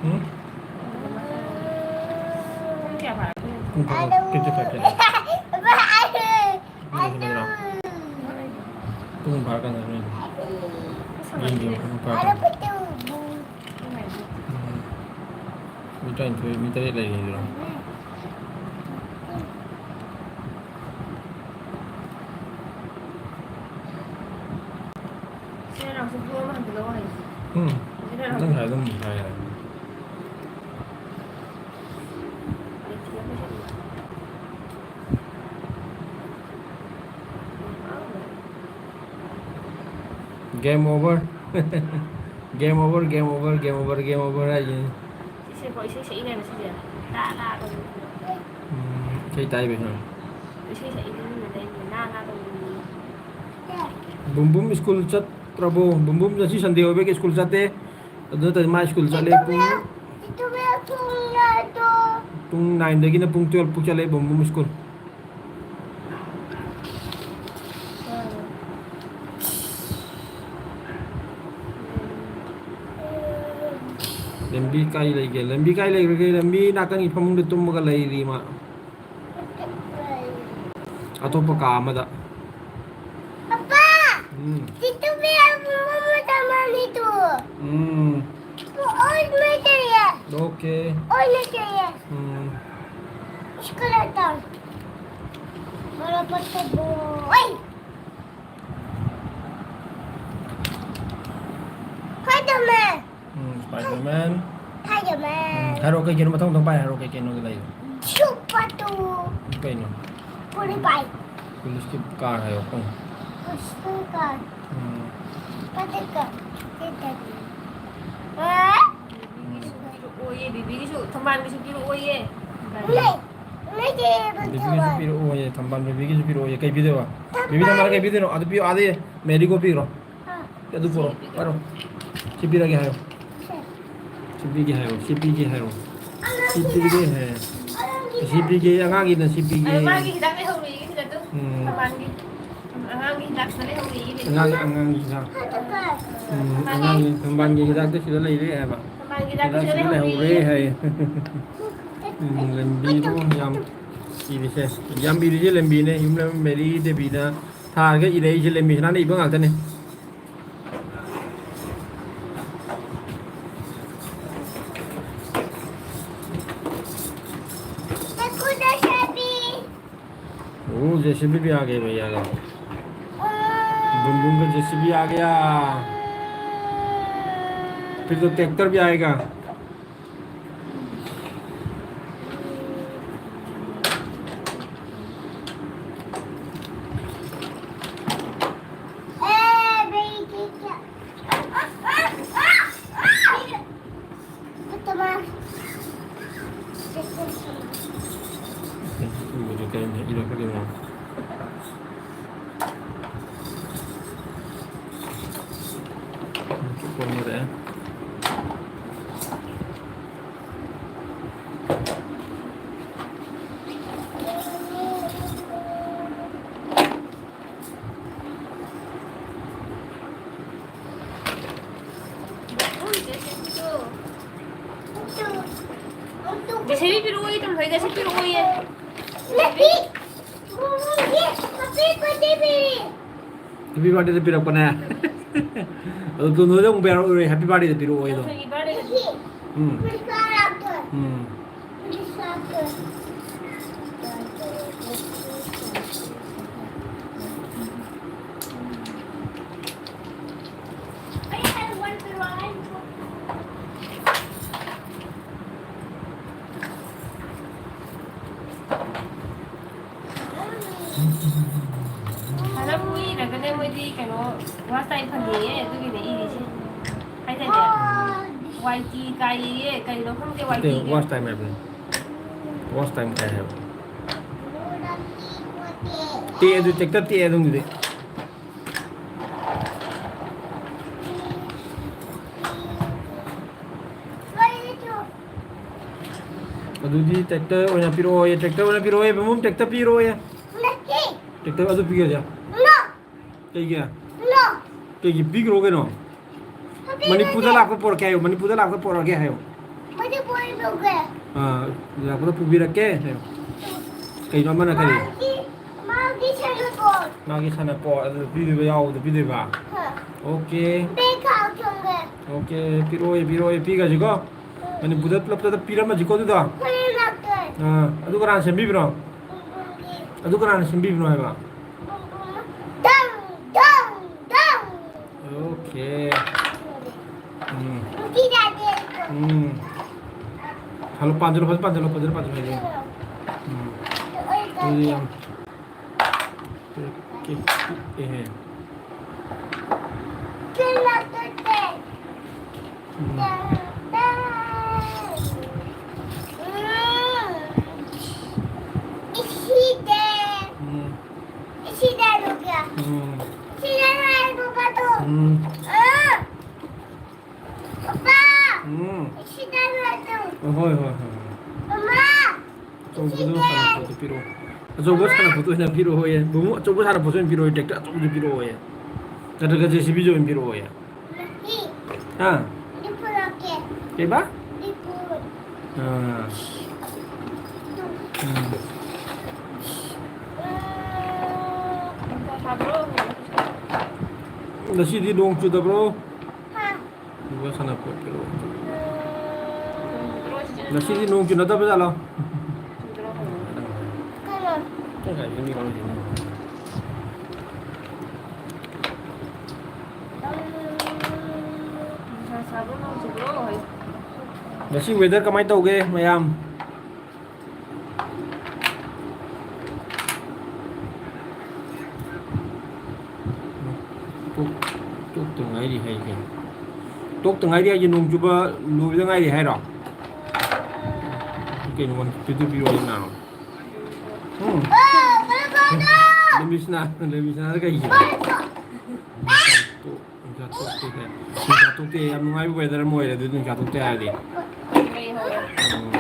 ꯎꯝ? ꯄꯨꯡ ꯀꯌꯥ ꯇꯥꯔꯦ? ꯄꯨꯡ ꯀꯌꯥ ꯇꯥꯔꯦ? ꯄꯨꯡ ꯐꯥꯔꯀꯥꯟꯗ ꯅꯣꯏ ꯌꯦꯡꯕꯤꯌꯨ, ꯄꯨꯡ ꯐꯥꯔꯀꯥꯟꯗ꯫ ꯎꯝ꯫ ꯃꯤ ꯇꯔꯥꯅꯤꯊꯣꯏ, ꯃꯤ ꯇꯔꯦꯠ ꯂꯩꯔꯤꯗꯨꯔꯣ? ꯁꯤꯅ ꯅꯪꯁꯨ ꯕ꯭ꯂꯨ ꯑꯃ ꯍꯟꯖꯤꯜꯂꯛꯑꯣ ꯍꯥꯏꯁꯦ꯫ ꯎꯝ꯫ ꯁꯤꯅ ꯅꯪ ꯅꯪꯁꯨ ꯍꯥꯏ ꯑꯗꯨꯝ ꯍꯥꯏ ꯌꯥꯔꯦ꯫ Game over. Game over, game over, game over, game over ꯍꯥꯏꯁꯤꯅꯤ꯫ ꯁꯤꯁꯦꯀꯣ ꯏꯁꯩ ꯁꯛꯏꯅꯦꯕ ꯁꯤꯁꯦ꯫ ꯅꯥ ꯅꯥ ꯇꯧꯕꯅꯤ꯫ ꯎꯝ, ꯏꯁꯩ ꯇꯥꯏꯕ ꯁꯨꯝ꯫ ꯏꯁꯩ ꯁꯛꯏꯅꯦ ꯃꯤꯅ ꯇꯥꯏꯅꯦ꯫ ꯅꯥ ꯅꯥ ꯇꯧꯕꯅꯤ꯫ ꯕꯨꯝ ꯕꯨꯝ ꯁ꯭ꯀꯨꯜ ꯆꯠꯇ꯭ꯔꯕꯣ? ꯕꯨꯝ ꯕꯨꯝ ꯉꯁꯤ ꯁꯟꯗꯦ ꯑꯣꯏꯕꯒꯤ ꯁ꯭ꯀꯨꯜ ꯆꯠꯇꯦ꯫ ꯑꯗꯨ ꯅꯠꯇ꯭ꯔꯗꯤ ꯃꯥ ꯁ꯭ꯀꯨꯜ ꯆꯠꯂꯦ ꯄꯨꯡ, ꯄꯨꯡ ꯅꯥꯏꯟꯗꯒꯤꯅ ꯄꯨꯡ ꯇꯨꯌꯦꯜꯞ ꯐꯥꯎ ꯆꯠꯂꯦ ꯕꯨꯝ ꯕꯨꯝ ꯁ꯭ꯀꯨꯜ꯫ ꯂꯝꯕꯤ ꯀꯥꯏ ꯂꯩꯒꯦ? ꯂꯝꯕꯤ ꯀꯥꯏ ꯂꯩꯈ꯭ꯔꯒꯦ? ꯂꯝꯕꯤ ꯅꯥꯀꯟꯒꯤ ꯐꯃꯨꯡꯗ ꯇꯨꯝꯃꯒ ꯂꯩꯔꯤ ꯃꯥ꯫ ꯑꯇꯣꯞꯄ ꯀꯥ ꯑꯃꯗ꯫ ꯎꯝ꯫ ꯇꯤꯇꯨ ꯕꯦ, ꯃꯃꯥ ꯇꯃꯥꯅꯤ ꯇꯨ꯫ ꯎꯝ꯫ ꯑꯣꯏ ꯃꯩ ꯇꯩꯌꯦ꯫ ꯑꯣꯀꯦ꯫ ꯑꯣꯏ ꯃꯩ ꯇꯩꯌꯦ꯫ ꯎꯝ꯫ ꯏꯁꯀꯂꯦꯇꯟ꯫ ꯃꯔꯥ ꯄꯠꯇ ꯕꯣꯏ꯫ ꯍꯣꯏ ꯇꯃꯦ꯫ ꯎꯝ, Spider-Man꯫ Spider-Man꯫ ꯎꯝ, ꯍꯥꯏꯔꯛꯑꯣ, ꯀꯩ ꯀꯩꯅꯣ ꯃꯊꯪ ꯃꯊꯪ ꯄꯥꯏ ꯍꯥꯏꯔꯛꯑꯣ, ꯀꯩ ꯀꯩꯅꯣ ꯂꯩ? Super two. ꯀꯩꯅꯣ? ꯄꯣꯂꯤꯄꯥꯏ꯫ ꯄꯨꯂꯤꯁꯀꯤ ꯀꯥꯔ ꯍꯥꯏꯌꯣ, ꯀꯩꯅꯣ? ꯄꯨꯂꯤꯁꯀꯤ ꯀꯥꯔ꯫ ꯎꯝ꯫ ꯄꯥꯏꯗꯦꯀꯣ? ꯄꯥꯏꯗꯦ꯫ ꯑ? ꯎꯝ꯫ ꯄꯤꯔꯛꯑꯣꯌꯦ, ꯕꯦꯕꯤꯒꯤꯁꯨ, ꯊꯝꯕꯥꯜꯒꯤꯁꯨ ꯄꯤꯔꯛꯑꯣꯌꯦ꯫ ꯂꯩ꯫ ꯂꯩꯇꯦ, ꯕꯦꯕꯤꯒꯤꯁꯨ ꯊꯝꯕꯥꯜ꯫ ꯄꯤꯔꯛꯑꯣꯌꯦ, ꯊꯝꯕꯥꯜ ꯕꯦꯕꯤꯒꯤꯁꯨ ꯄꯤꯔꯛꯑꯣꯌꯦ꯫ ꯀꯩ ꯄꯤꯗꯣꯏꯕ? ꯊꯝꯕꯥꯜ꯫ ꯕꯦꯕꯤ ꯊꯝꯕꯥꯜ ꯀꯩ ꯄꯤꯗꯣꯏꯅꯣ? ꯑꯗꯨ ꯄꯤꯌꯣ, ꯑꯥꯗ ꯃꯦꯔꯤꯒꯣ ꯄꯤꯈ꯭ꯔꯣ꯫ ꯑꯗꯨ ꯄꯨꯔꯛꯑꯣ, ꯄꯥꯏꯔꯣ꯫ ꯁꯤ ꯄꯤꯔꯒꯦ ꯍꯥꯏꯌꯣ꯫ ꯁꯤ ꯄꯤꯒꯦ ꯍꯥꯏꯌꯣ, ꯁꯤ ꯄꯤꯒꯦ ꯍꯥꯏꯌꯣ꯫ ꯁꯤ ꯄꯤꯒꯦ ꯍꯥꯏꯌꯣ꯫ ꯁꯤ ꯄꯤꯒꯦ, ꯑꯉꯥꯡꯒꯤꯅ ꯁꯤ ꯄꯤꯒꯦ꯫ ꯑꯗꯣ ꯃꯥꯒꯤ ꯍꯤꯗꯥꯛ ꯂꯩꯍꯧꯔꯤꯌꯦ ꯁꯤꯗ ꯑꯗꯨꯝ꯫ ꯎꯝ꯫ ꯊꯝꯕꯥꯜꯒꯤ꯫ ꯑꯉꯥꯡꯒꯤ ꯍꯤꯗꯥꯛ ꯁꯤꯗ ꯂꯩꯍꯧꯔꯤꯌꯦ꯫ ꯑꯉꯥꯡ, ꯑꯉꯥꯡꯒꯤ ꯍꯤꯗꯥꯛ꯫ ꯎꯝ, ꯊꯝꯕꯥꯜꯒꯤ꯫ ꯑꯉꯥꯡꯒꯤ ꯊꯝꯕꯥꯜꯒꯤ ꯍꯤꯗꯥꯛꯇꯤ ꯁꯤꯗ ꯂꯩꯔꯦ ꯍꯥꯏꯕ꯫ ꯊꯝꯕꯥꯜꯒꯤ ꯍꯤꯗꯥꯛꯇꯤ ꯍꯤꯗꯥꯛ ꯁꯤꯗ ꯁꯤꯗ ꯂꯩꯍꯧꯔꯦ ꯂꯩꯍꯧꯔꯤꯌꯦ꯫ ꯍꯥꯏꯌꯦ꯫ ꯎꯝ, ꯂꯝꯕꯤꯗꯣ ꯌꯥꯝ ꯏꯔꯤꯁꯦ꯫ ꯌꯥꯝ ꯏꯔꯤꯁꯦ ꯂꯝꯕꯤꯅꯦ꯫ ꯌꯨꯝꯂꯝ ꯃꯦꯔꯤ ꯗꯦꯕꯤꯅ ꯊꯥꯔꯒ ꯏꯔꯛꯏꯁꯦ ꯂꯝꯕꯤꯁꯤꯅ ꯏꯕ ꯉꯥꯛꯇꯅꯦ꯫ देखो, जेसीबी। ओ, जेसीबी भी आ गई भैया का। बुम बुम का जेसीबी आ गया। फिर तो ट्रैक्टर भी आएगा। ꯖꯦꯁꯤꯕꯤ ꯄꯤꯔꯛꯑꯣꯌꯦ, ꯇꯝꯊꯣꯏ, ꯖꯦꯁꯤꯕꯤ ꯄꯤꯔꯛꯑꯣꯌꯦ꯫ ꯄꯄꯤ, ꯄꯄꯤ, ꯄꯄꯤ, ꯄꯄꯤ꯫ Happy birthday ꯗ ꯄꯤꯔꯛꯄꯅꯦ꯫ ꯑꯗꯨ ꯇꯣꯟꯗꯣꯟꯗ ꯑꯃꯨꯛ ꯄꯤꯔꯛꯑꯣꯏ, happy birthday ꯗ ꯄꯤꯔꯛꯑꯣ ꯑꯗꯣ꯫ ꯅꯣꯏꯒꯤ birthday ꯗ ꯄꯤꯔꯛꯑꯣ꯫ ꯎꯝ꯫ ꯎꯝ꯫ ꯈꯔ ꯀꯨꯏꯔꯒꯅꯦ ꯃꯣꯏꯗꯤ ꯀꯩꯅꯣ watch time ꯐꯪꯉꯦꯌꯦ, ꯑꯗꯨꯒꯤꯅꯦ ꯏꯔꯤꯁꯦ꯫ ꯍꯥꯏꯗꯥꯏꯅꯦ? ꯋꯥꯏ ꯇꯤ ꯀꯥꯏꯌꯦꯌꯦ, ꯀꯩꯅꯣ ꯈꯪꯗꯦ, ꯋꯥꯏ ꯇꯤ ꯅꯠꯇꯦ, ꯀꯥꯏ꯫ Watch time ꯍꯥꯏꯕꯅꯤ꯫ Watch time ꯀꯥꯏ ꯍꯥꯏꯕ꯫ ꯇꯦꯛꯑꯦ ꯑꯗꯨ, tractor ꯇꯦꯛꯑꯦ ꯑꯗꯨꯝꯒꯤꯗꯤ꯫ ꯑꯗꯨꯗꯤ tractor ꯑꯣꯏꯅ ꯄꯤꯔꯛꯑꯣꯌꯦ, tractor ꯑꯣꯏꯅ ꯄꯤꯔꯛꯑꯣꯌꯦ, ꯕꯨꯡꯕꯨꯡ tractor ꯄꯤꯔꯛꯑꯣꯌꯦ꯫ ꯅꯠꯇꯦ꯫ Tractor ꯑꯗꯨ ꯄꯤꯒꯦꯁꯦ꯫ No꯫ ꯀꯩꯒꯤ? No꯫ ꯀꯩꯒꯤ ꯄꯤꯈ꯭ꯔꯣ ꯀꯩꯅꯣ? ꯄꯤꯈ꯭ꯔꯣ ꯃꯅꯤꯄꯨꯔꯗ ꯀꯩꯅꯣ? ꯂꯥꯛꯄ ꯄꯣꯔꯛꯀꯦ ꯍꯥꯏꯌꯣ, ꯃꯅꯤꯄꯨꯔꯗ ꯂꯥꯛꯄ ꯄꯣꯔꯛꯑꯒꯦ ꯍꯥꯏꯌꯣ꯫ ꯃꯅꯤꯄꯨꯔꯗ ꯄꯨꯒꯦ꯫ ꯑꯥ, ꯂꯥꯛꯄꯗ ꯄꯨꯕꯤꯔꯛꯀꯦ ꯍꯥꯏꯌꯣ꯫ ꯀꯩꯅꯣ ꯑꯃꯅ ꯀꯔꯤ? ꯃꯥꯒꯤ, ꯃꯥꯒꯤ ꯁꯥꯟꯅꯄꯣꯠ꯫ ꯃꯥꯒꯤ ꯁꯥꯟꯅꯄꯣꯠ, ꯑꯗꯨ ꯄꯤꯗꯣꯏꯕ, ꯌꯥꯎꯕꯗꯣ ꯄꯤꯗꯣꯏꯕ? ꯍꯣꯏ꯫ Okay꯫ ꯕꯦꯒ ꯍꯥꯞꯆꯟꯒꯦ꯫ Okay, ꯄꯤꯔꯛꯑꯣꯌꯦ, ꯄꯤꯔꯛꯑꯣꯌꯦ, ꯄꯤꯈ꯭ꯔꯁꯤꯀꯣ꯫ ꯃꯅꯤꯄꯨꯔꯗ ꯄꯨꯂꯞꯇ ꯄꯤꯔꯝꯃꯁꯤꯀꯣ ꯑꯗꯨꯗꯣ꯫ ꯍꯣꯔꯦꯟ ꯂꯥꯛꯀꯦ꯫ ꯑꯥ, ꯑꯗꯨ ꯀꯅꯥꯅ ꯁꯦꯝꯕꯤꯕꯅꯣ? ꯕꯨꯡꯕꯨꯝꯒꯤ꯫ ꯑꯗꯨ ꯀꯅꯥꯅ ꯁꯦꯝꯕꯤꯕꯅꯣ ꯍꯥꯏꯕ? ꯕꯨꯡꯕꯨꯝꯅ꯫ ꯗꯪ, ꯗꯪ, ꯗꯪ꯫ Okay꯫ ꯎꯝ꯫ ꯅꯨꯡꯇꯤ ꯆꯥꯗꯦ ꯑꯗꯣ꯫ ꯎꯝ꯫ ꯍꯜꯂꯣ, ꯄꯥꯟꯁꯤꯜꯂꯣ, ꯐꯖꯅ ꯄꯥꯟꯁꯤꯜꯂꯣ, ꯐꯖꯅ ꯄꯥꯟꯁꯤꯜꯂꯣ, ꯍꯌꯦꯡ꯫ ꯎꯝ꯫ ꯑꯩ ꯑꯗꯨꯗꯤ ꯌꯥꯝ ꯆꯥꯗꯦ꯫ ꯄꯤꯔꯛꯀꯦ꯫ ꯄꯤꯛꯑꯦꯍꯦ꯫ ꯎꯝ꯫ ꯎꯝ꯫ ꯎꯝ꯫ ꯎꯝ꯫ ꯄꯥꯄꯥ! ꯎꯝ꯫ ꯁꯤꯗ ꯂꯥꯛꯑꯣ꯫ ꯍꯣꯏ, ꯍꯣꯏ, ꯍꯣꯏ, ꯍꯣꯏ꯫ ꯃꯃꯥ! ꯑꯆꯧꯕꯗꯣ ꯁꯤꯗ꯫ ꯁꯥꯟꯅꯄꯣꯠꯇꯣ ꯄꯤꯔꯛꯑꯣ꯫ ꯑꯆꯧꯕ ꯁꯥꯟꯅꯄꯣꯠꯇꯣ ꯑꯣꯏꯅ ꯄꯤꯔꯛꯑꯣꯌꯦ꯫ ꯕꯨꯡꯉꯣ, ꯑꯆꯧꯕ ꯁꯥꯟꯅꯄꯣꯠꯇꯣ ꯑꯣꯏꯅ ꯄꯤꯔꯛꯑꯣꯌꯦ꯫ Tractor ꯑꯣꯏꯅ ꯄꯤꯔꯛꯑꯣꯌꯦ꯫ ꯅꯠꯇ꯭ꯔꯒ JCB ꯁꯨ ꯑꯣꯏꯅ ꯄꯤꯔꯛꯑꯣꯌꯦ꯫ ꯅꯠꯇꯦ꯫ ꯍꯥ? ꯑꯗꯨ ꯄꯨꯔꯛꯀꯦ꯫ ꯀꯩꯕ? ꯑꯗꯨ ꯄꯨꯔꯛ-꯫ ꯑꯥ꯫ ꯑꯗꯨ꯫ ꯎꯝ꯫ ꯎꯝ꯫ ꯅꯨꯡꯁꯥ ꯁꯥꯕ꯭ꯔꯣ? ꯉꯁꯤꯗꯤ ꯅꯣꯡ ꯆꯨꯗꯕ꯭ꯔꯣ? ꯍꯥ? ꯏꯕꯣ ꯁꯥꯟꯅꯄꯣꯠ ꯄꯤꯔꯛꯑꯣ꯫ ꯉꯁꯤꯗꯤ ꯅꯣꯡ ꯆꯨꯅꯗꯕ ꯖꯥꯠꯂꯣ? ꯀꯩꯅꯣ? ꯅꯨꯡꯁꯥ ꯁꯥꯕ꯭ꯔꯣ, ꯅꯣꯡ ꯆꯨꯕ꯭ꯔꯣ? ꯉꯁꯤ weather ꯀꯃꯥꯏꯅ ꯇꯧꯒꯦ ꯃꯌꯥꯝ? ꯇꯣꯛ-, ꯇꯣꯛꯇ ꯉꯥꯏꯔꯤ ꯍꯥꯏ ꯀꯩꯅꯣ? ꯇꯣꯛꯇ ꯉꯥꯏꯔꯤ ꯍꯥꯏꯁꯦ ꯅꯣꯡ ꯆꯨꯕ ꯂꯣꯏꯕꯗ ꯉꯥꯏꯔꯤ ꯍꯥꯏꯔꯣ? ꯀꯩꯅꯣ, ꯋꯥꯟ ꯐꯤꯐꯇꯤ ꯇꯨ ꯄꯤꯔꯛꯑꯣꯅ꯫ ꯎꯝ꯫ ꯂꯦꯃꯤꯁꯅꯥ, ꯂꯦꯃꯤꯁꯅꯥꯗ ꯀꯩꯒꯤꯅꯣ? ꯅꯨꯡꯁꯥ ꯊꯣꯛꯇꯦ ꯍꯥꯏ꯫ ꯅꯨꯡꯁꯥ ꯊꯣꯛꯇꯦ꯫ ꯌꯥꯝ ꯅꯨꯡꯉꯥꯏꯕ weather ꯑꯃ ꯑꯣꯏꯔꯦ ꯑꯗꯨꯗꯤ, ꯅꯨꯡꯁꯥ ꯊꯣꯛꯇꯦ ꯍꯥꯏꯔꯗꯤ꯫ ꯃꯩ ꯍꯧꯔꯦ꯫ ꯎꯝ꯫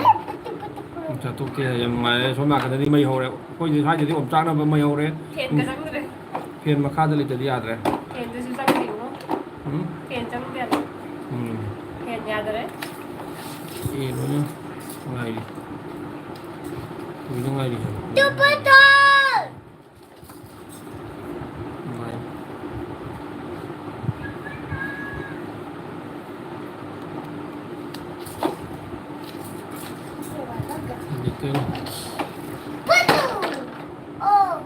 ꯅꯨꯡꯁꯥ ꯊꯣꯛꯇꯦ ꯍꯥꯏ꯫ ꯌꯥꯝ ꯅꯨꯡꯉꯥꯏꯔꯦ꯫ ꯁꯣꯝ ꯅꯥꯀꯟꯗꯗꯤ ꯃꯩ ꯍꯧꯔꯦ꯫ ꯑꯩꯈꯣꯏꯗꯤ ꯁ꯭ꯋꯥꯏꯗꯗꯤ ꯑꯣꯝꯆꯥꯛꯅꯕ ꯃꯩ ꯍꯧꯔꯦ꯫ ꯐꯦꯟꯒ ꯆꯪꯗ꯭ꯔꯦ꯫ ꯐꯦꯟ ꯃꯈꯥꯗ ꯂꯩꯇꯗꯤ ꯌꯥꯗ꯭ꯔꯦ꯫ ꯐꯦꯟꯗꯨꯁꯨ ꯆꯪꯗ꯭ꯔꯤꯉꯣ꯫ ꯎꯝ? ꯐꯦꯟ ꯆꯪꯗꯦ ꯍꯥꯏꯕ꯫ ꯎꯝ꯫ ꯐꯦꯟ ꯌꯥꯗꯔꯦ꯫ ꯑꯦ, ꯂꯣꯏꯅ ꯉꯥꯏꯔꯤ꯫ ꯂꯣꯏꯅ ꯉꯥꯏꯔꯤ ꯍꯥꯏꯕ꯫ ꯇꯨ ꯄꯣꯠꯇꯣ! ꯅꯨꯡꯉꯥꯏ꯫ ꯂꯤꯇꯜ꯫ ꯄꯣꯠꯇꯣ! ꯑꯣ꯫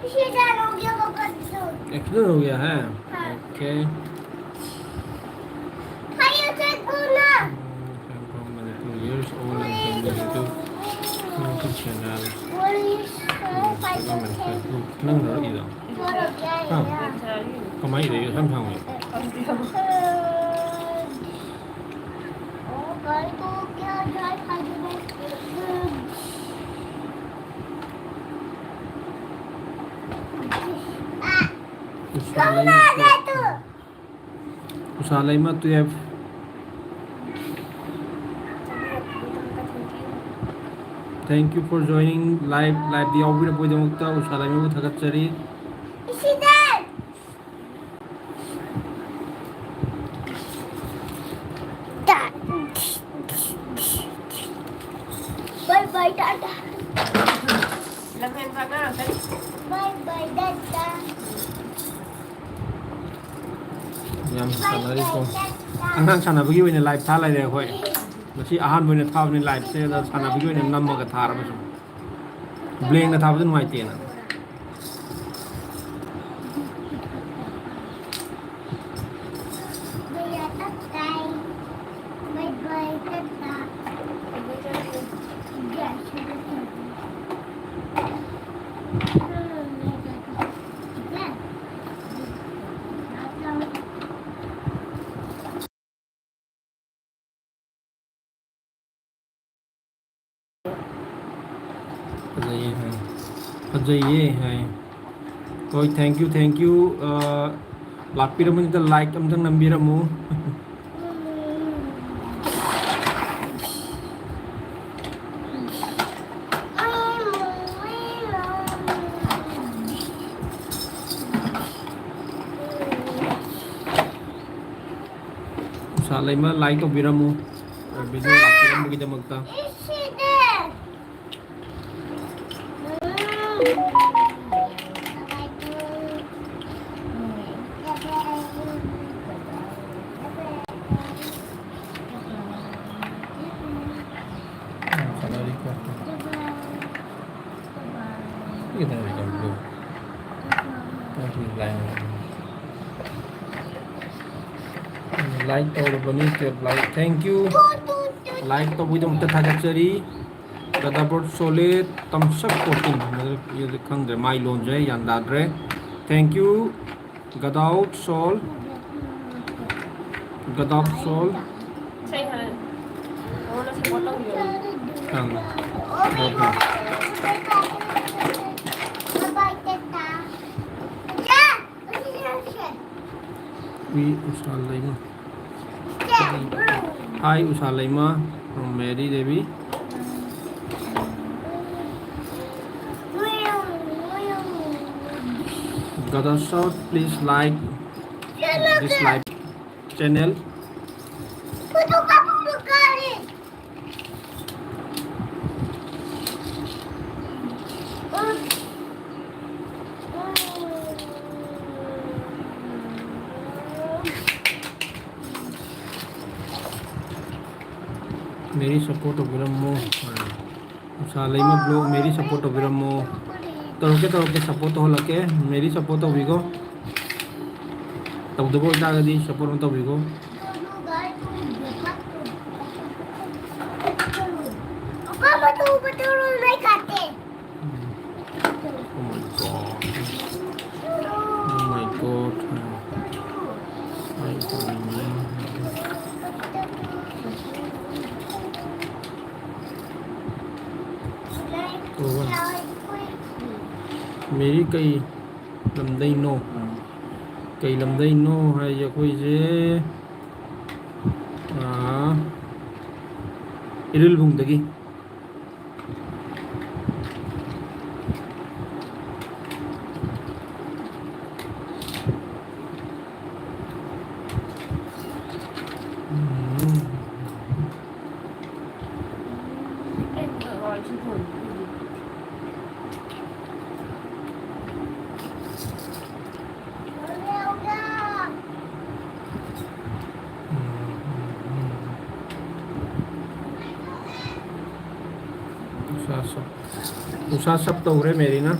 ꯏꯁꯤꯡ ꯆꯥꯔꯨꯒꯦ, ꯄꯣꯠꯇꯣ꯫ Accident हो गया है? हाँ। Okay. Fire check करना। Two years old and family YouTube, YouTube channel. Instagram and Facebook. ꯅꯪ ꯅꯔꯛꯏꯗꯣ? ꯍꯥ? ꯀꯃꯥꯏꯅ ꯏꯔꯛꯏꯅꯣ? ꯁꯝ ꯁꯥꯡꯕꯁꯦ? ꯎꯁꯥ ꯂꯩꯃ twelve꯫ Thank you for joining live. Live ꯇ ꯌꯥꯎꯕꯤꯔꯛꯄꯒꯤꯗꯃꯛꯇ ꯎꯁꯥ ꯂꯩꯃꯕꯨ ꯊꯥꯒꯠꯆꯔꯤ꯫ Bye bye, tata. Lamphel ꯐꯥꯅꯔꯛꯀꯅꯤ꯫ Bye bye, tata. ꯌꯥꯝ ꯁꯥꯟꯅꯔꯤꯀꯣ꯫ ꯑꯉꯥꯡ ꯁꯥꯟꯅꯕꯒꯤ ꯑꯣꯏꯅ ꯂꯥꯏꯞ ꯊꯥ ꯂꯩꯔꯦ ꯑꯩꯈꯣꯏ꯫ ꯉꯁꯤ ꯑꯍꯥꯟꯕ ꯑꯣꯏꯅ ꯊꯥꯕꯅꯤ ꯂꯥꯏꯞꯁꯦ, ꯑꯗ ꯁꯥꯟꯅꯕꯒꯤ ꯑꯣꯏꯅ ꯅꯝꯃꯒ ꯊꯥꯔꯕ ꯁꯨꯝ꯫ ꯕ꯭ꯂꯦꯡꯗ ꯊꯥꯕꯗ ꯅꯨꯡꯉꯥꯏꯇꯦꯅ꯫ ꯐꯖꯩꯌꯦ ꯍꯥꯏ꯫ ꯐꯖꯩꯌꯦ ꯍꯥꯏ꯫ ꯍꯣꯏ, thank you, thank you꯫ ꯑ, ꯂꯥꯛꯄꯤꯔꯝꯕꯅꯤꯗ like ꯑꯝꯇꯪ ꯅꯝꯕꯤꯔꯝꯃꯨ꯫ ꯎꯁꯥ ꯂꯩꯃ like ꯇꯧꯕꯤꯔꯝꯃꯨ, video ꯂꯥꯛꯄꯤꯔꯝꯕꯒꯤꯗꯃꯛꯇ꯫ Like ꯇꯧꯔꯕꯅꯤ, twelve like꯫ Thank you꯫ Like ꯇꯧꯕꯒꯤꯗꯃꯛꯇ ꯊꯥꯒꯠꯆꯔꯤ꯫ ꯒꯗꯥꯕꯣꯠ ꯁꯣꯂꯦ ꯇꯝꯁꯛ ꯐꯣꯔꯇꯤꯟ꯫ ꯈꯪꯗ꯭ꯔꯦ, ꯃꯥꯏ ꯂꯣꯟꯁꯦ ꯒ꯭ꯌꯥꯟ ꯇꯥꯗ꯭ꯔꯦ꯫ Thank you꯫ ꯒꯗꯥꯎꯠ ꯁꯣꯜ꯫ ꯒꯗꯥꯎꯠ ꯁꯣꯜ꯫ ꯏꯁꯩ ꯈꯔ ꯅꯉꯣꯟꯗ support ꯇꯧꯕꯤꯌꯣ꯫ ꯈꯪꯉꯦ꯫ ꯎꯏ ꯎꯁꯥ ꯂꯩꯃ꯫ Hi, Usha Leima from Mary Devi. Got a shot, please like this live channel. Mary support ꯇꯧꯕꯤꯔꯝꯃꯣ꯫ ꯎꯁꯥ ꯂꯩꯃ ꯕ꯭ꯂꯣꯛ, ꯃꯦꯔꯤ ꯁꯞꯄꯣꯔꯠ ꯇꯧꯕꯤꯔꯝꯃꯣ꯫ ꯇꯧꯔꯛꯀꯦ, ꯇꯧꯔꯛꯀꯦ, ꯁꯞꯄꯣꯔꯠ ꯇꯧꯍꯜꯂꯛꯀꯦ꯫ ꯃꯦꯔꯤ ꯁꯞꯄꯣꯔꯠ ꯇꯧꯕꯤꯀꯣ꯫ ꯇꯧꯗꯕ ꯑꯣꯏꯇꯥꯔꯒꯗꯤ ꯁꯞꯄꯣꯔꯠ ꯑꯃ ꯇꯧꯕꯤꯀꯣ꯫ Oh my God. Oh my God. ꯑꯩ ꯇꯧꯅꯤꯡꯉꯦ꯫ ꯃꯦꯔꯤ ꯀꯩ ꯂꯝꯗꯩꯅꯣ? ꯀꯩ ꯂꯝꯗꯩꯅꯣ ꯍꯥꯏꯁꯦ ꯑꯩꯈꯣꯏꯁꯦ, ꯑꯥ, ꯏꯔꯤꯜꯕꯨꯡꯗꯒꯤ꯫ ꯎꯁꯥ ꯁꯞ, ꯎꯁꯥ ꯁꯞ ꯇꯧꯈ꯭ꯔꯦ ꯃꯦꯔꯤꯅ꯫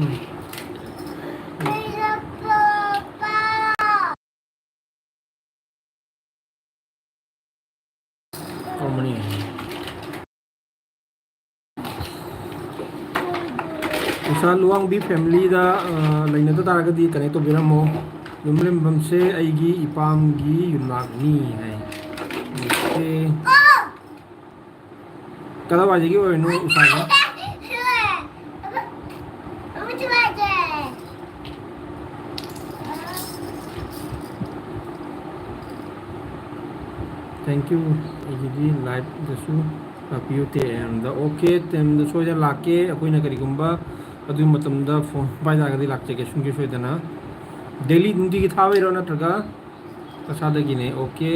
ꯎꯝ꯫ ꯇꯧꯔꯝꯃꯅꯤ꯫ ꯎꯁꯥ ꯂꯨꯋꯥꯡꯕꯤ ꯐꯦꯃꯤꯂꯤꯗ, ꯑ, ꯂꯩꯅꯗ ꯇꯥꯔꯒꯗꯤ ꯀꯅꯦꯛ ꯇꯧꯕꯤꯔꯝꯃꯣ꯫ ꯌꯨꯝ ꯂꯦꯝꯕꯝꯁꯦ ꯑꯩꯒꯤ ꯏꯄꯥꯝꯒꯤ ꯌꯨꯝꯅꯥꯛꯅꯤ ꯍꯥꯏ꯫ ꯑꯣꯀꯦ꯫ ꯀꯗꯥꯏꯋꯥꯏꯗꯒꯤ ꯑꯣꯏꯔꯤꯅꯣ ꯎꯁꯥꯁꯦ? Thank you꯫ ꯑꯩꯒꯤꯗꯤ ꯂꯥꯏꯞꯇꯁꯨ ꯂꯥꯛꯄꯤꯌꯨ, ꯇꯦꯟꯗ꯫ ꯑꯣꯀꯦ, ꯇꯦꯟꯗ ꯁꯣꯏꯗꯅ ꯂꯥꯛꯀꯦ꯫ ꯑꯩꯈꯣꯏꯅ ꯀꯔꯤꯒꯨꯝꯕ ꯑꯗꯨꯒꯤ ꯃꯇꯝꯗ ꯐꯣꯟ ꯄꯥꯏ ꯇꯥꯔꯒꯗꯤ ꯂꯥꯛꯆꯒꯦ ꯁꯨꯡꯁꯣꯏ ꯁꯣꯏꯗꯅ꯫ ꯗꯦꯂꯤ ꯅꯨꯡꯇꯤꯒꯤ ꯊꯥꯕꯩꯔꯣ ꯅꯠꯇ꯭ꯔꯒ ꯀꯁꯥꯗꯒꯤꯅꯦ? ꯑꯣꯀꯦ,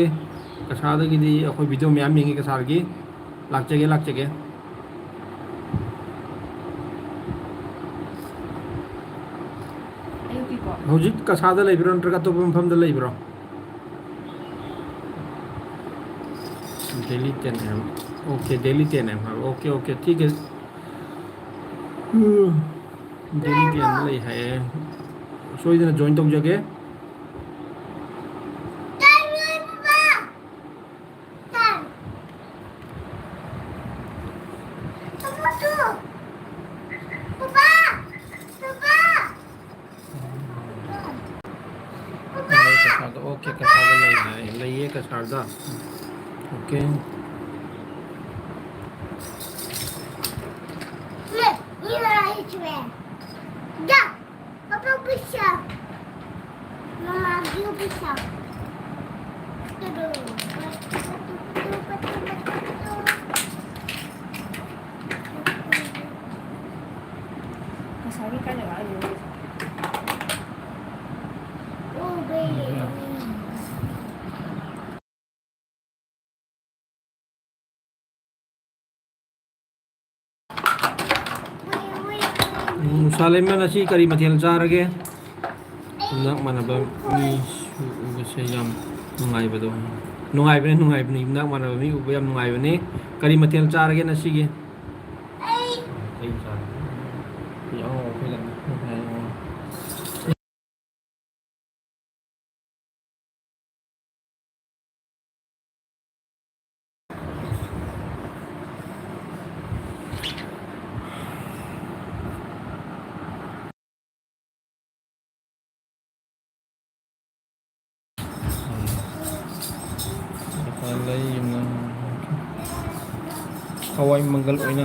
ꯀꯁꯥꯗꯒꯤꯗꯤ ꯑꯩꯈꯣꯏ ꯚꯤꯗꯤꯑꯣ ꯃꯌꯥꯝ ꯌꯦꯡꯉꯤ ꯀꯁꯥꯔꯒꯤ꯫ ꯂꯥꯛꯆꯒꯦ, ꯂꯥꯛꯆꯒꯦ꯫ ꯍꯧꯖꯤꯛ ꯀꯁꯥꯗ ꯂꯩꯕ꯭ꯔꯣ, ꯅꯠꯇ꯭ꯔꯒ ꯑꯇꯣꯞꯄ ꯃꯐꯝꯗ ꯂꯩꯕ꯭ꯔꯣ? Delhi ten M. Okay, Delhi ten M ꯍꯥꯏꯕ꯫ ꯑꯣꯀꯦ, ꯑꯣꯀꯦ, ꯊꯤꯛ ꯍꯦ꯫ ꯎꯝ, ꯗꯦꯜꯂꯤ ꯇꯦꯟꯗ ꯂꯩ ꯍꯥꯏꯌꯦ꯫ ꯁꯣꯏꯗꯅ ꯖꯣꯏꯟ ꯇꯧꯖꯒꯦ꯫ ꯂꯩꯌꯦ ꯀꯁꯥꯔꯗ꯫ ꯑꯣꯀꯦ, ꯀꯁꯥꯔꯗ ꯂꯩ ꯍꯥꯏ꯫ ꯂꯩꯌꯦ ꯀꯁꯥꯔꯗ꯫ ꯑꯣꯀꯦ꯫ ꯉꯁꯥꯏꯒꯤ ꯀꯥꯏꯗ ꯀꯥꯏꯗꯅꯣ? ꯎꯝ, ꯁꯥꯂꯦꯝꯃ, ꯉꯁꯤ ꯀꯔꯤ ꯃꯊꯦꯜ ꯆꯥꯔꯒꯦ? ꯌꯨꯝꯅꯥꯛ ꯃꯥꯟꯅꯕ ꯃꯤ ꯁꯨ-, ꯎꯕꯁꯦ ꯌꯥꯝ ꯅꯨꯡꯉꯥꯏꯕꯗꯣ꯫ ꯅꯨꯡꯉꯥꯏꯕꯅꯦ, ꯅꯨꯡꯉꯥꯏꯕꯅꯦ꯫ ꯌꯨꯝꯅꯥꯛ ꯃꯥꯟꯅꯕ ꯃꯤ ꯎꯕ ꯌꯥꯝ ꯅꯨꯡꯉꯥꯏꯕꯅꯦ꯫ ꯀꯔꯤ ꯃꯊꯦꯜ ꯆꯥꯔꯒꯦ ꯉꯁꯤꯒꯤ? ꯑꯩ ꯆꯥꯔꯦ꯫ ꯌꯥꯎ, ꯑꯩꯈꯣꯏ ꯂꯝꯗ꯫ ꯂꯩ, ꯌꯨꯝꯅꯥꯛ꯫ ꯍꯋꯥꯏ ꯃꯪꯒꯜ ꯑꯣꯏꯅ,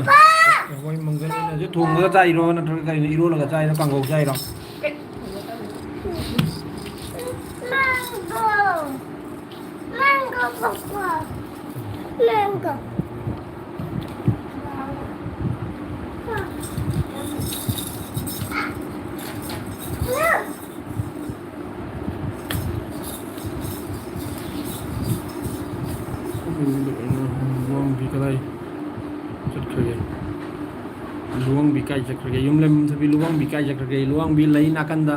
ꯍꯋꯥꯏ ꯃꯪꯒꯜ ꯑꯣꯏꯅ ꯍꯧꯖꯤꯛ ꯊꯣꯡꯉꯒ ꯆꯥꯏꯔꯣ, ꯅꯠꯇ꯭ꯔꯒ ꯀꯔꯤꯅꯣ, ꯏꯔꯣꯜꯂꯒ ꯆꯥꯏꯔꯣ, ꯀꯥꯡꯉꯧ ꯆꯥꯏꯔꯣ? Mango. Mango, Papa. Mango. ꯂꯨꯋꯥꯡꯕꯤ ꯀꯗꯥꯏ ꯆꯠꯈ꯭ꯔꯒꯦ? ꯂꯨꯋꯥꯡꯕꯤ ꯀꯥꯏ ꯆꯠꯈ꯭ꯔꯒꯦ? ꯌꯨꯝꯂꯦꯝ ꯁꯥꯕꯤ ꯂꯨꯋꯥꯡꯕꯤ ꯀꯥꯏ ꯆꯠꯈ꯭ꯔꯒꯦ? ꯂꯨꯋꯥꯡꯕꯤ ꯂꯩ ꯅꯥꯀꯟꯗ꯫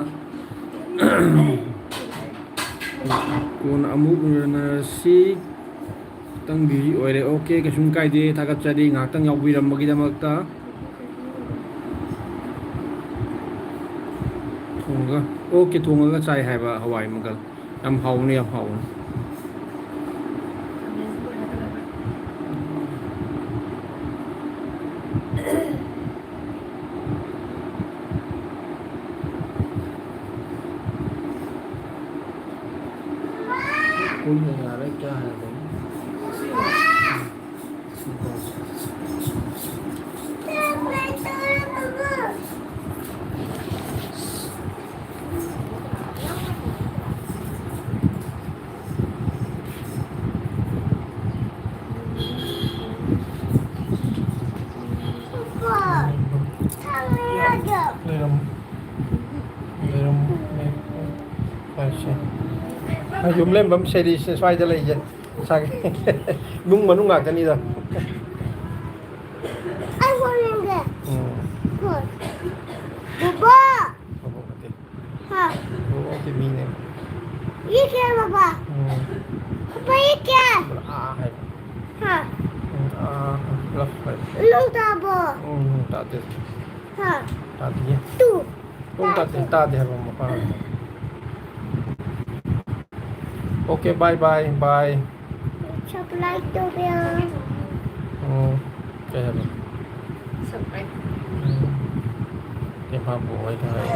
ꯀꯣꯟꯅ ꯑꯃꯨꯛ ꯎꯅꯔꯁꯤ꯫ ꯈꯤꯇꯪ ꯕꯤꯖꯤ ꯑꯣꯏꯔꯦ꯫ ꯑꯣꯀꯦ, ꯀꯩꯁꯨꯝ ꯀꯥꯏꯗꯦ꯫ ꯊꯥꯒꯠꯆꯔꯤ ꯉꯥꯏꯍꯥꯛꯇꯪ ꯌꯥꯎꯕꯤꯔꯝꯕꯒꯤꯗꯃꯛꯇ꯫ ꯊꯣꯡꯉꯒ, ꯑꯣꯀꯦ, ꯊꯣꯡꯉꯒ ꯆꯥꯏ ꯍꯥꯏꯕ ꯍꯋꯥꯏ ꯃꯪꯒꯜ꯫ ꯌꯥꯝ ꯍꯥꯎꯕꯅꯤ, ꯌꯥꯝ ꯍꯥꯎꯕꯅꯤ꯫ ꯀꯨꯏꯅ ꯉꯥꯏꯔꯦ, ꯀꯌꯥ ꯍꯥꯏꯔꯕꯅꯣ? ꯂꯩꯔꯝ-, ꯂꯩꯔꯝ-, ꯂꯩꯔꯝꯃꯦ꯫ ꯍꯣꯏ, ꯁꯦ꯫ ꯌꯨꯝ ꯂꯩꯔꯝꯕꯝ ꯁꯦꯔꯤꯁꯦ ꯁ꯭ꯋꯥꯏꯗ ꯂꯩꯁꯦ꯫ ꯉꯁꯥꯏꯒꯤ ꯏꯃꯨꯡ ꯃꯅꯨꯡ ꯉꯥꯛꯇꯅꯤꯗ꯫ ꯑꯩ ꯐꯣꯟ ꯌꯦꯡꯒꯦ꯫ ꯎꯝ꯫ ꯐꯣꯟ꯫ ꯕꯣꯕꯣ! ꯕꯣꯕꯣ ꯅꯠꯇꯦ꯫ ꯍꯥ꯫ ꯕꯣꯕꯣ ꯅꯠꯇꯦ, ꯃꯤꯅꯦ꯫ ꯌꯦꯛꯀꯦ, ꯕꯣꯕꯣ꯫ ꯎꯝ꯫ ꯄꯄꯥ ꯌꯦꯛꯀꯦ꯫ ꯑꯥ ꯍꯥꯏꯕ꯫ ꯍꯥ꯫ ꯎꯝ, ꯑꯥ, ꯂꯐ ꯍꯥꯏꯕ꯫ ꯅꯣꯡ ꯇꯥꯕ꯭ꯔꯣ? ꯎꯝ, ꯅꯣꯡ ꯇꯥꯗꯦ꯫ ꯍꯥ꯫ ꯇꯥꯗꯤꯌꯦ꯫ ꯇꯨ꯫ ꯅꯣꯡ ꯇꯥꯗꯦ, ꯇꯥꯗꯦ ꯍꯥꯏꯕ ꯃꯄꯥ꯫ Okay, bye bye, bye꯫ Subscribe ꯇꯧꯕꯤꯌꯣ꯫ ꯎꯝ, ꯀꯩ ꯍꯥꯏꯕ? Subscribe꯫ ꯎꯝ꯫ ꯀꯩ ꯍꯥꯞꯄꯣ ꯍꯥꯏꯅꯣ ꯍꯥꯏ?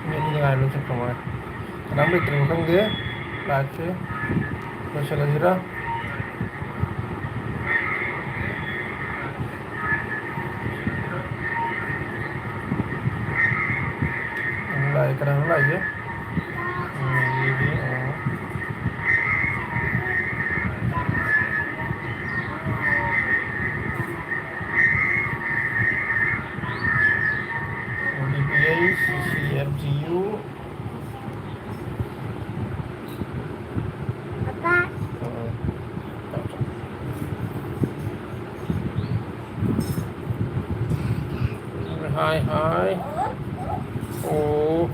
ꯃꯤ ꯑꯅꯤ ꯉꯥꯏꯕ ꯆꯠꯈ꯭ꯔ ꯃꯥꯜꯂꯦ꯫ ꯀꯅꯥꯝ ꯂꯩꯇ꯭ꯔꯕ ꯈꯪꯗꯦ꯫ ꯂꯥꯏꯚꯁꯦ ꯂꯣꯏꯁꯤꯜꯂꯁꯤꯔꯥ? ꯀꯅꯥꯅꯣ ꯂꯥꯛꯏꯁꯦ? ꯎꯝ, ꯑꯗꯒꯤ, ꯑꯣ꯫ B P H, C C F G U. ꯄꯥꯄꯥ꯫ ꯎꯝ꯫ ꯍꯥꯏ, ꯍꯥꯏ꯫ ꯑꯣ꯫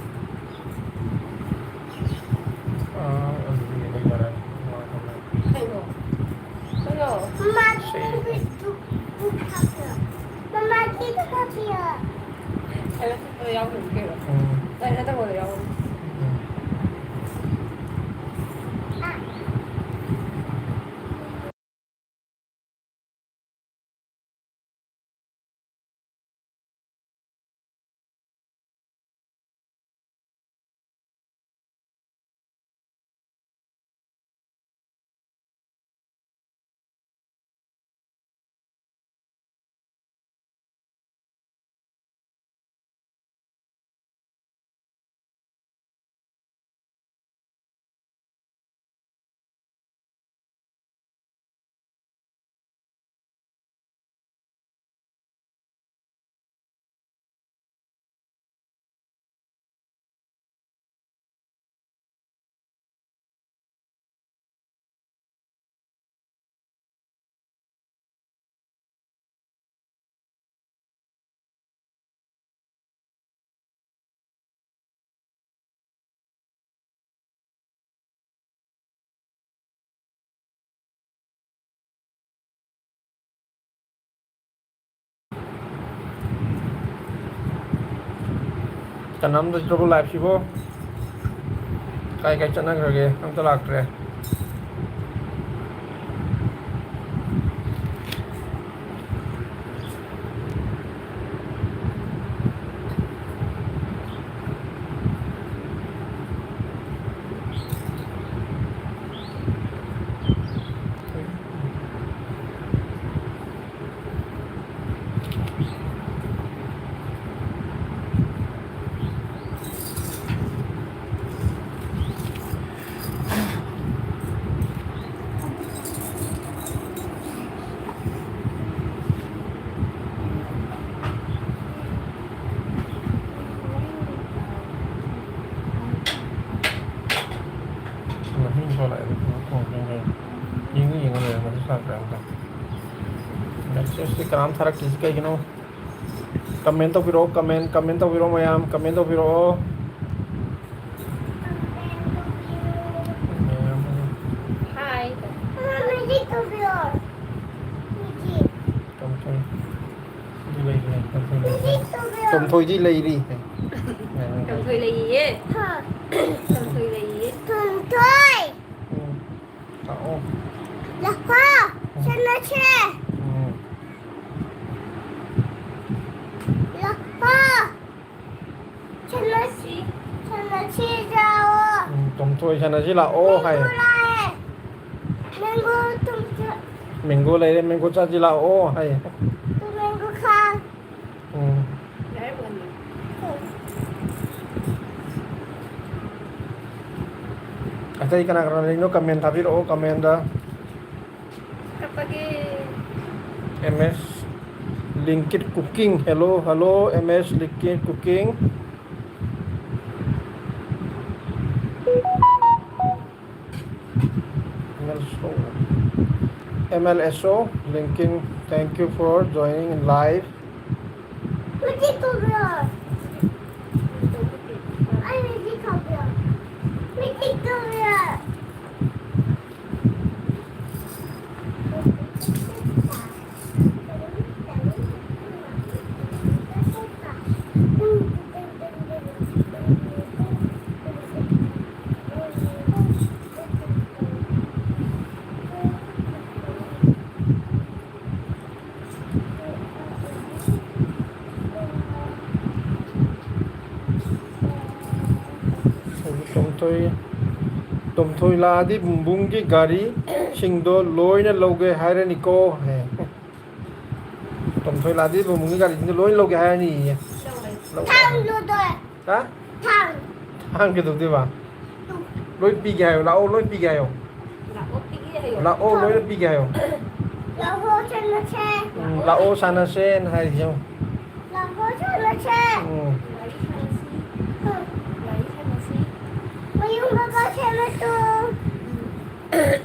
ꯑꯥ, ꯑꯗꯨꯗꯤ ꯂꯩꯃꯔꯥꯏ꯫ ꯀꯩꯅꯣ? ꯀꯩꯅꯣ? ꯃꯃꯥꯒꯤ ꯁꯤ꯫ ꯇꯨ-, ꯇꯨ-, ꯇꯨ ꯍꯥꯞꯄꯤꯌꯣ꯫ ꯃꯃꯥꯒꯤ ꯇꯨ ꯍꯥꯞꯄꯤꯌꯣ꯫ ꯀꯩꯅꯣ ꯇꯧꯕꯗ ꯌꯥꯎꯈ꯭ꯔꯤꯅꯤ ꯀꯩꯅꯣ꯫ ꯎꯝ꯫ ꯀꯩꯅꯣ ꯇꯧꯕꯗ ꯌꯥꯎꯈ꯭ꯔꯤꯅꯤ꯫ ꯎꯝ꯫ ꯑꯥ꯫ ꯀꯅꯥꯝꯗ ꯇ꯭ꯔꯣꯕꯣ ꯂꯥꯏꯐꯁꯤꯕꯣ? ꯀꯥꯏ ꯀꯥꯏ ꯆꯠꯅꯈ꯭ꯔꯒꯦ? ꯑꯝꯇ ꯂꯥꯛꯇ꯭ꯔꯦ꯫ ꯃꯦꯁꯦꯖꯇꯤ ꯀꯅꯥꯝ ꯊꯥꯔꯛꯇ꯭ꯔꯤꯁꯤ ꯀꯩꯒꯤꯅꯣ? ꯀꯃꯦꯟ ꯇꯧꯕꯤꯔꯛꯑꯣ, ꯀꯃꯦꯟ, ꯀꯃꯦꯟ ꯇꯧꯕꯤꯔꯛꯑꯣ ꯃꯌꯥꯝ, ꯀꯃꯦꯟ ꯇꯧꯕꯤꯔꯛꯑꯣ꯫ ꯃꯌꯥꯝ꯫ ꯍꯥꯏ꯫ ꯃꯦꯖꯤꯛ ꯇꯧꯕꯤꯔꯛꯑꯣ꯫ ꯃꯦꯖꯤꯛ꯫ ꯇꯣꯝꯊꯣꯏ꯫ ꯇꯣꯝꯊꯣꯏꯗꯤ ꯂꯩꯔꯤ꯫ ꯃꯦꯖꯤꯛ ꯇꯧꯕꯤꯔꯛꯑꯣ꯫ ꯇꯣꯝꯊꯣꯏꯗꯤ ꯂꯩꯔꯤ꯫ ꯇꯣꯝꯊꯣꯏ ꯂꯩꯔꯤꯌꯦ꯫ ꯍꯥ꯫ ꯇꯣꯝꯊꯣꯏ ꯂꯩꯔꯤꯌꯦ꯫ ꯇꯣꯝꯊꯣꯏ꯫ ꯎꯝ꯫ ꯂꯥꯛꯑꯣ꯫ ꯂꯥꯛꯑꯣ꯫ ꯎꯝ꯫ ꯁꯥꯟꯅꯁꯦ꯫ ꯎꯝ꯫ ꯂꯥꯛꯑꯣ꯫ ꯁꯥꯟꯅꯁꯤ꯫ ꯁꯥꯟꯅꯁꯤ ꯂꯥꯛꯑꯣ꯫ ꯎꯝ, ꯇꯣꯝꯊꯣꯏ ꯁꯥꯟꯅꯁꯤ ꯂꯥꯛꯑꯣ ꯍꯥꯏ꯫ ꯃꯦꯡꯒꯣ ꯂꯥꯛꯑꯦ꯫ ꯃꯦꯡꯒꯣ ꯇꯣꯝꯊꯣꯏ꯫ ꯃꯦꯡꯒꯣ ꯂꯩꯔꯦ, ꯃꯦꯡꯒꯣ ꯆꯥꯁꯤ ꯂꯥꯛꯑꯣ ꯍꯥꯏ꯫ ꯇꯨ ꯃꯦꯡꯒꯣ ꯈꯥ꯫ ꯎꯝ꯫ ꯑꯇꯩ ꯀꯅꯥ ꯀꯅꯥ ꯂꯩꯔꯤꯅꯣ? ꯀꯃꯦꯟ ꯊꯥꯕꯤꯔꯛꯑꯣ, ꯀꯃꯦꯟꯗ꯫ ꯀꯞꯄꯒꯦ꯫ ꯑꯦꯝ ꯑꯦꯁ ꯂꯤꯡꯀꯤꯠ ꯀꯨꯀꯤꯡ꯫ Hello, hello, ꯑꯦꯝ ꯑꯦꯁ ꯂꯤꯡꯀꯤꯠ ꯀꯨꯀꯤꯡ꯫ ꯑꯦꯝ ꯑꯦꯜ ꯑꯦꯁ ꯑꯣ, ꯑꯦꯝ ꯑꯦꯜ ꯑꯦꯁ ꯑꯣ linking, thank you for joining in live꯫ ꯃꯤꯇꯤꯛ ꯇꯧꯕꯤꯔꯣ꯫ ꯑꯩ ꯃꯤꯇꯤꯛ ꯇꯧꯕꯤꯔꯣ꯫ ꯃꯤꯇꯤꯛ ꯇꯧꯕꯤꯔꯣ꯫ ꯇꯣꯝꯊꯣꯏ, ꯇꯣꯝꯊꯣꯏ ꯂꯥꯛꯑꯗꯤ ꯕꯨꯡꯕꯨꯡꯒꯤ ꯒꯥꯔꯤꯁꯤꯡꯗꯣ ꯂꯣꯏꯅ ꯂꯧꯒꯦ ꯍꯥꯏꯔꯅꯤꯀꯣ꯫ ꯍꯦ꯫ ꯇꯣꯝꯊꯣꯏ ꯂꯥꯛꯑꯗꯤ ꯕꯨꯡꯕꯨꯡꯒꯤ ꯒꯥꯔꯤꯁꯤꯡꯗꯣ ꯂꯣꯏ ꯂꯧꯒꯦ ꯍꯥꯏꯔꯅꯤꯌꯦ꯫ ꯂꯧ-, ꯊꯥꯡ ꯂꯧꯗꯣꯏ꯫ ꯍꯥ? ꯊꯥꯡ꯫ ꯊꯥꯡ ꯀꯩꯗꯧꯗꯣꯏꯕ? ꯂꯣꯏ ꯄꯤꯒꯦ ꯍꯥꯏꯌꯣ꯫ ꯂꯥꯛꯑꯣ, ꯂꯣꯏ ꯄꯤꯒꯦ ꯍꯥꯏꯌꯣ꯫ ꯂꯥꯛꯑꯣ, ꯄꯤꯒꯦ ꯍꯥꯏꯌꯣ꯫ ꯂꯥꯛꯑꯣ, ꯂꯣꯏꯅ ꯄꯤꯒꯦ ꯍꯥꯏꯌꯣ꯫ ꯂꯥꯛꯑꯣ, ꯁꯥꯟꯅꯁꯦ꯫ ꯎꯝ, ꯂꯥꯛꯑꯣ, ꯁꯥꯟꯅꯁꯦꯅ ꯍꯥꯏꯔꯤꯁꯦ ꯌꯦꯡꯉꯣ꯫ ꯂꯥꯛꯑꯣ, ꯁꯥꯟꯅꯁꯦ꯫ ꯎꯝ꯫ ꯒꯥꯔꯤ ꯁꯥꯟꯅꯁꯤ꯫ ꯎꯝ꯫ ꯒꯥꯔꯤ ꯁꯥꯟꯅꯁꯤ꯫ ꯃꯌꯨꯝ ꯕꯕꯥ ꯁꯦꯝꯃꯁꯨ꯫ ꯎꯝ꯫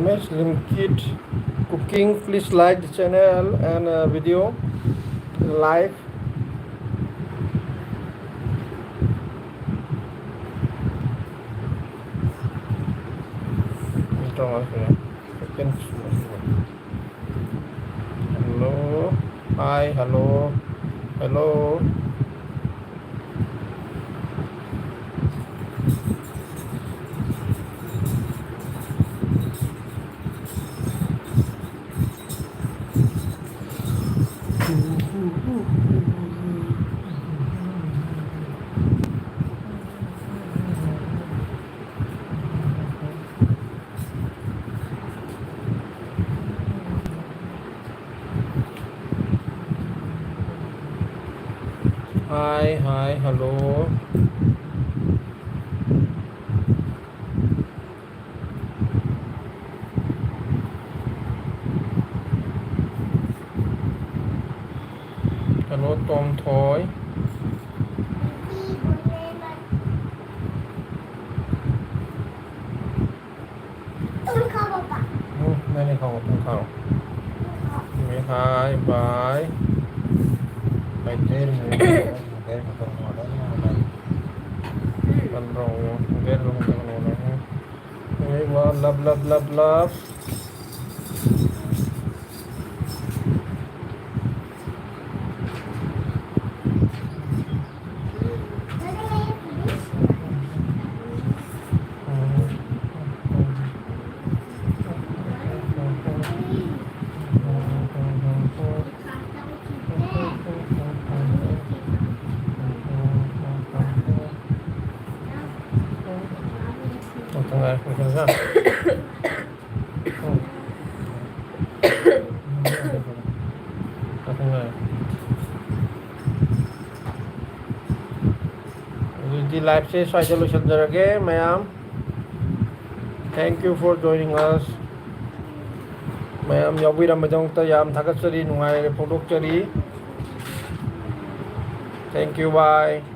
Miss Limkit Cooking, please like the channel and, uh, video live. Ito nga siya. Second. Hello. Hi, hello. Hello. Hi, hi, hello. Hello, Tom Thoi. ꯎꯝ, ꯅꯪꯅ ꯈꯪꯕ ꯄꯨꯡ ꯊꯥꯔꯣ꯫ ꯃꯤ ꯍꯥꯏ ꯕꯥꯏ꯫ ꯃꯩꯇꯩ ꯃꯌꯥꯝ ꯃꯩꯇꯩ ꯃꯇꯧ ꯃꯥꯟꯗꯅ ꯂꯩ꯫ ꯀꯟꯗ꯭ꯔꯣ, ꯃꯩꯇꯩ ꯃꯇꯧ ꯃꯥꯟꯗꯅ꯫ ꯃꯤ ꯋꯥ ꯂꯞ ꯂꯞ ꯂꯞ ꯂꯞ꯫ ꯑꯗꯨꯗꯤ live ꯁꯦ ꯁ꯭ꯋꯥꯏꯗ ꯂꯣꯏꯁꯤꯟꯖꯔꯒꯦ ꯃꯌꯥꯝ꯫ Thank you for joining us. ꯃꯌꯥꯝ ꯌꯥꯎꯕꯤꯔꯝꯕꯒꯤꯗꯃꯛꯇ ꯌꯥꯝ ꯊꯥꯒꯠꯆꯔꯤ, ꯅꯨꯡꯉꯥꯏꯔꯦ ꯐꯣꯡꯗꯣꯛꯆꯔꯤ꯫ Thank you, bye.